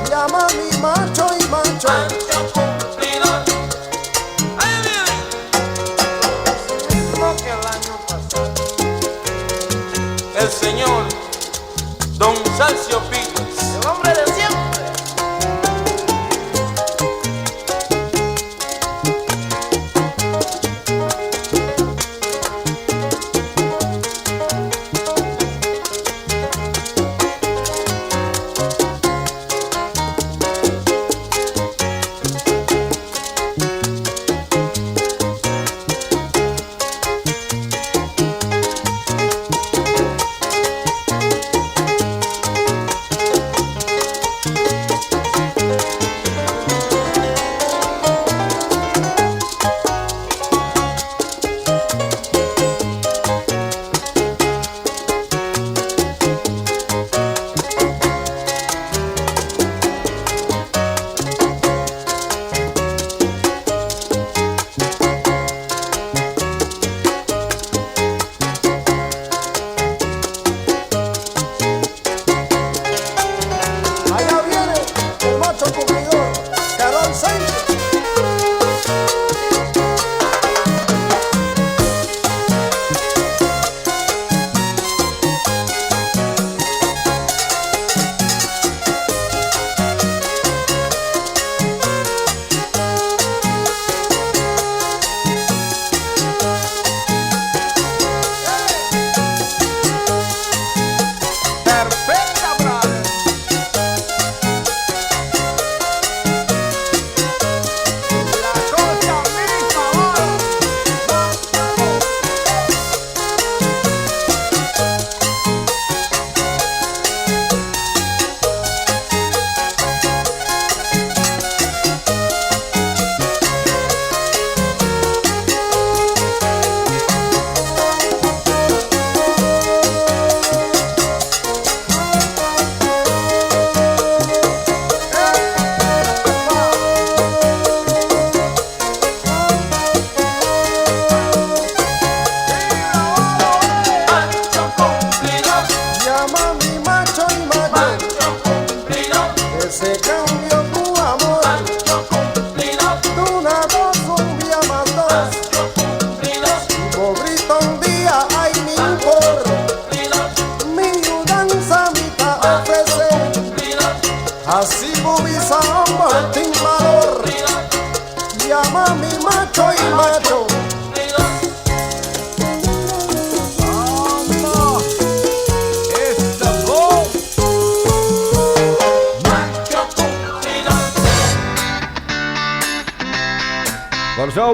Llama a mi macho y macho. Mismo que el año pasado. El señor Don Salcio Picos, el hombre de siempre. Llama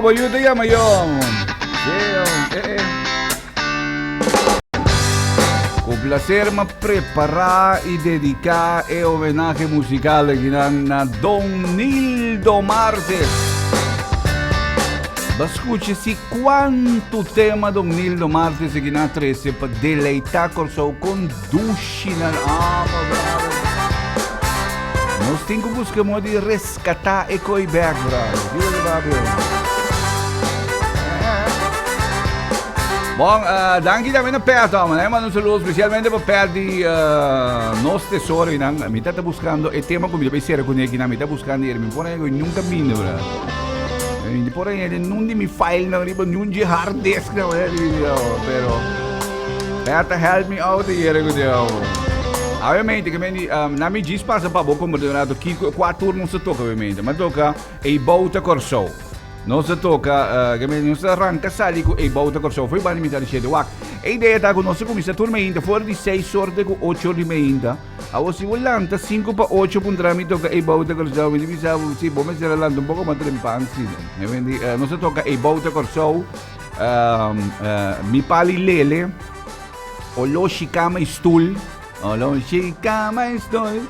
Kòrsou, bo yu ta yama yo. Eh, eh. Ku plaser m'a prepará i dediká e homenahe musikal akinan na Don Nildo Martes. Ba skucha si kuantu tema Don Nildo Martes akinan a trese pa deleitá Kòrsou kon dushi nan ama, brother. Nos tin ku buska modo di reskatá e koi bèk, brother. Kiko ta papia? Bon, uh, danki tambe na Pet, hombre. Eh? Mando un saludo especialmente pa Pet di uh, nos tesoro y nan. Mi tata buscando e tema ku mi ta cera con aquí, mi ta buscando y mi pone ahí nunca mine, bro. Mi pone ahí nun di mi file na riba nun di hard disk na, pero Pet help me out hier ku Dios. Obviamente, que men, um, na mi gis pasa pa bo como de rato kiko qua turno se toca obviamente, ma toca e bouta corso. Nos a toka, ke men nos a ranka sali ku e bou ta Kòrsou foi banda mitad di shete. Wak, e idea ta ku nos a kuminsá tur meinta for di seis or te ku ocho or di meinta. Awor si bo lanta sinku pa ocho puntra mi toka e bou ta Kòrsou, mi di bisa bo, si bo mester a lanta un poko mas trempan si. E men di, nos a toka e bou ta Kòrsou, mi pali lele, oloshi kama i stul. Oloshi kama i stul.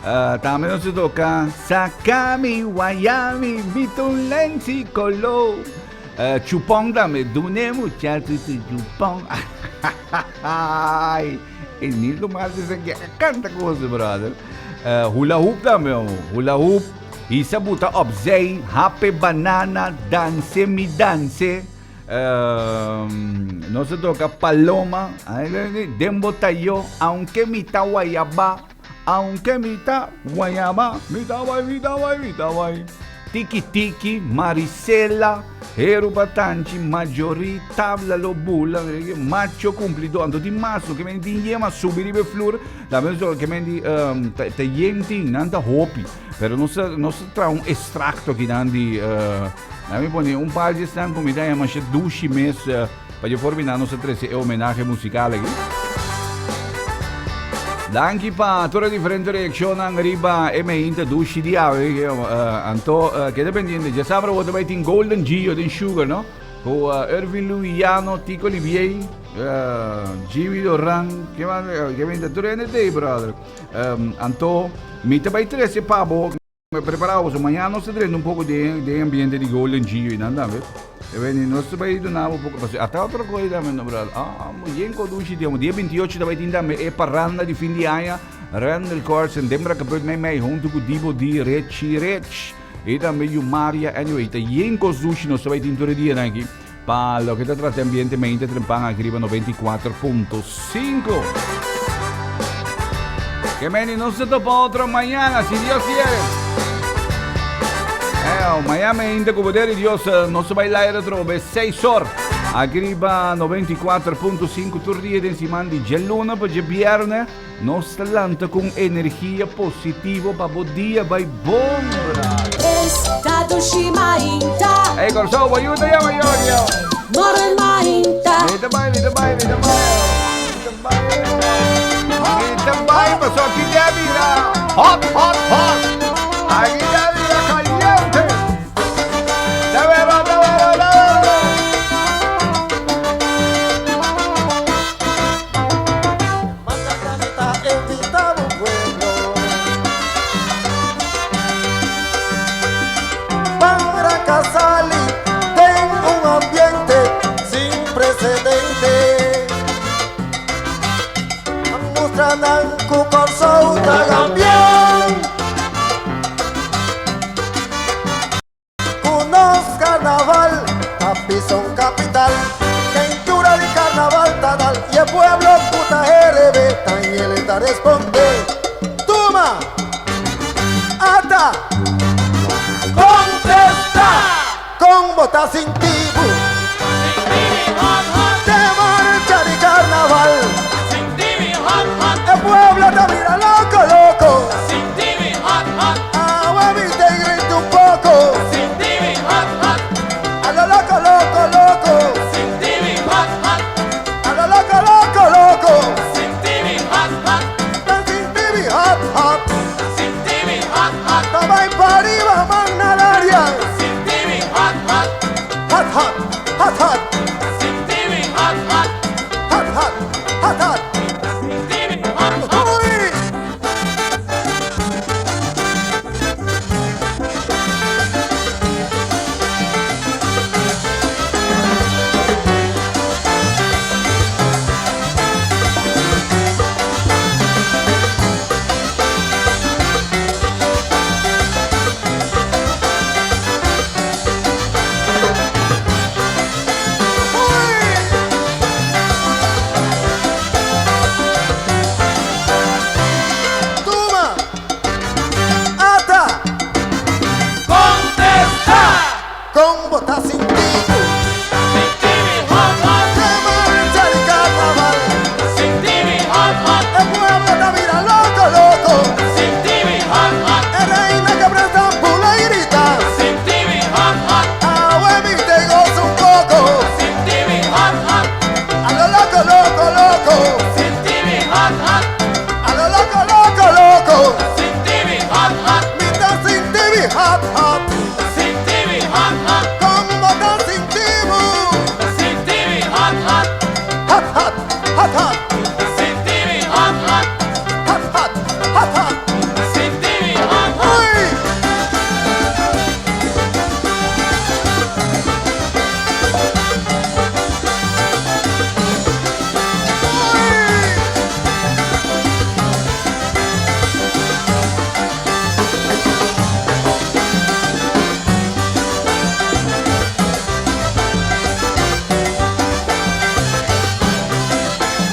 Tambe nos a toka Sakami Wayami Bitun Lensi Kolo. Chupon tambe, Dune muchacho su chupon. Ai, e Nildo Martes aki a kanta kos, brother. Hula hoop tambe, hula hoop. Hisa buta opzij, hape banana, danse mi danse. Nos a toka Paloma, Dembo Tayo, Aunque mi ta guayaba. Aunke mi ta guayaba, mi ta bai, mi ta bai, mi ta bai. Tiki tiki, Marisela, Heru Batanchi, Majori, Tabla lo bula, Macho cumplido, anto tin mas, lo ke men tin yema subi riba e flur, tambe so ke men di um, ta, ta yen tin, nan ta hopi. Pero nos ta, nos ta traha un extracto aki nan di, uh, nan mi pone un par di esnan ku mi ta yama she dushi mes, uh, Pa dje for bina nos a trece e homenahe musical aki. Danki pa tur e diferente reaccionnan riba e meinta dushi di awe. Anto keda pendiente, djasabra bo ta bai tin Golden Gio den Sugar, no? Ku Ervin Luiano, Tico Olivier, Jimmy Doran, ke mas, ke meinta tur hende t'ei, brother. Anto mi ta bai trece pa bo. Prepara boso, mañana nos ta drenta un poco den den ambiente di Golden Gio y nan tambe. E beni nos ta bay duna bo poco pasobra ata otro cosa tambe no brother. Ah, yen kodushi tin. Dia 28 ta bay tin tambe e parranda di fin di aña. Randall Carson den Brakkeput mei mei hunto cu Dibo di Richie Rich. Y tambe Yumaria. Anyway, ta yen kos dushi nos ta bay tin tur e dianan aki. Pa loke ta trata ambiente mente trempan aki riba 94.5. Que meni nos se topa otro mañana, si Dios quiere. Eh, mañana ainda con poder de Dios, nos se baila aire otro vez 6 horas. Aki riba 94.5 tur dia den siman di djaluna pa djabierna. Nos ta lanta con energia positivo pa bo dia bay bon, brother. Esta dushi mainta. Hey, Kòrsou, bo yu ta yama Yorio. Morgen mainta. Mi ta bay, mi ta bay, mi ta bay. Mi ta bay. Mi ta bay, paso aki ta bira hot, hot, hot. Aki ta bira caliente. Ta bera, ta bera, ta bera. Para Casali den un ambiente sin precedente. Mustra nan ku Kòrsou ta gambien. Ku nos carnaval ta pisa un capital. Keintura di carnaval ta dal y e pueblo ku ta herebe ta yele ta responde. Tuma! Ata! Contesta! Kon bo ta sinti bo? Te marcha di carnaval. E pueblo ta bira loco loco. Awe mi te grita un poco. A lo loco loco loco. A lo loco loco loco. Ta sinti mi hot hot. Ta bai pa riba man na laria. Hot, hot. Hot, hot. Hot, hot. Uy! Tuma! Ata! Contesta! Con bo ta sinti bo? Que marcha di carnaval. E pueblo ta bira loco, loco. E reina que presta pula y grita. Awe mi te gozo un poco. A lo loco, loco, loco. A lo loco, loco, loco. Mi ta sinti mi hot, hot. Con bo ta sinti bo? Hot, hot, hot, hot. Hot, hot, hot, hot.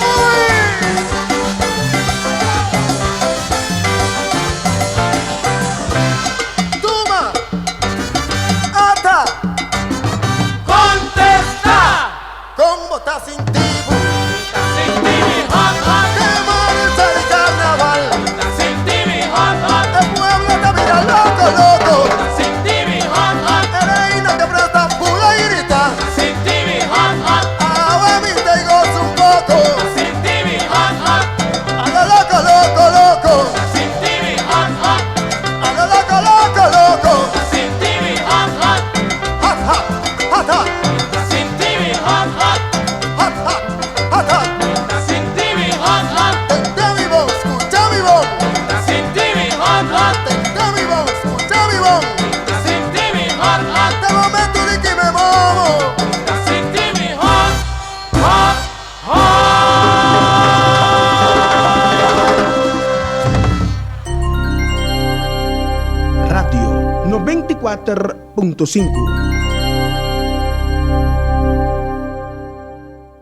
Uy! Tuma! Ata! Contesta! Con bo ta sinti bo? Que marcha di carnaval. E pueblo ta bira loco, loco. E reina que presta pula y grita. Awe mi te gozo un poco. A lo loco, loco, loco. A lo loco, loco, loco. Hot, hot, hot, hot. Hot, hot, hot, hot. Tende mi voz, escucha mi voz. Tende mi voz, escucha mi voz. De momento di que me movo. Radio 94.5.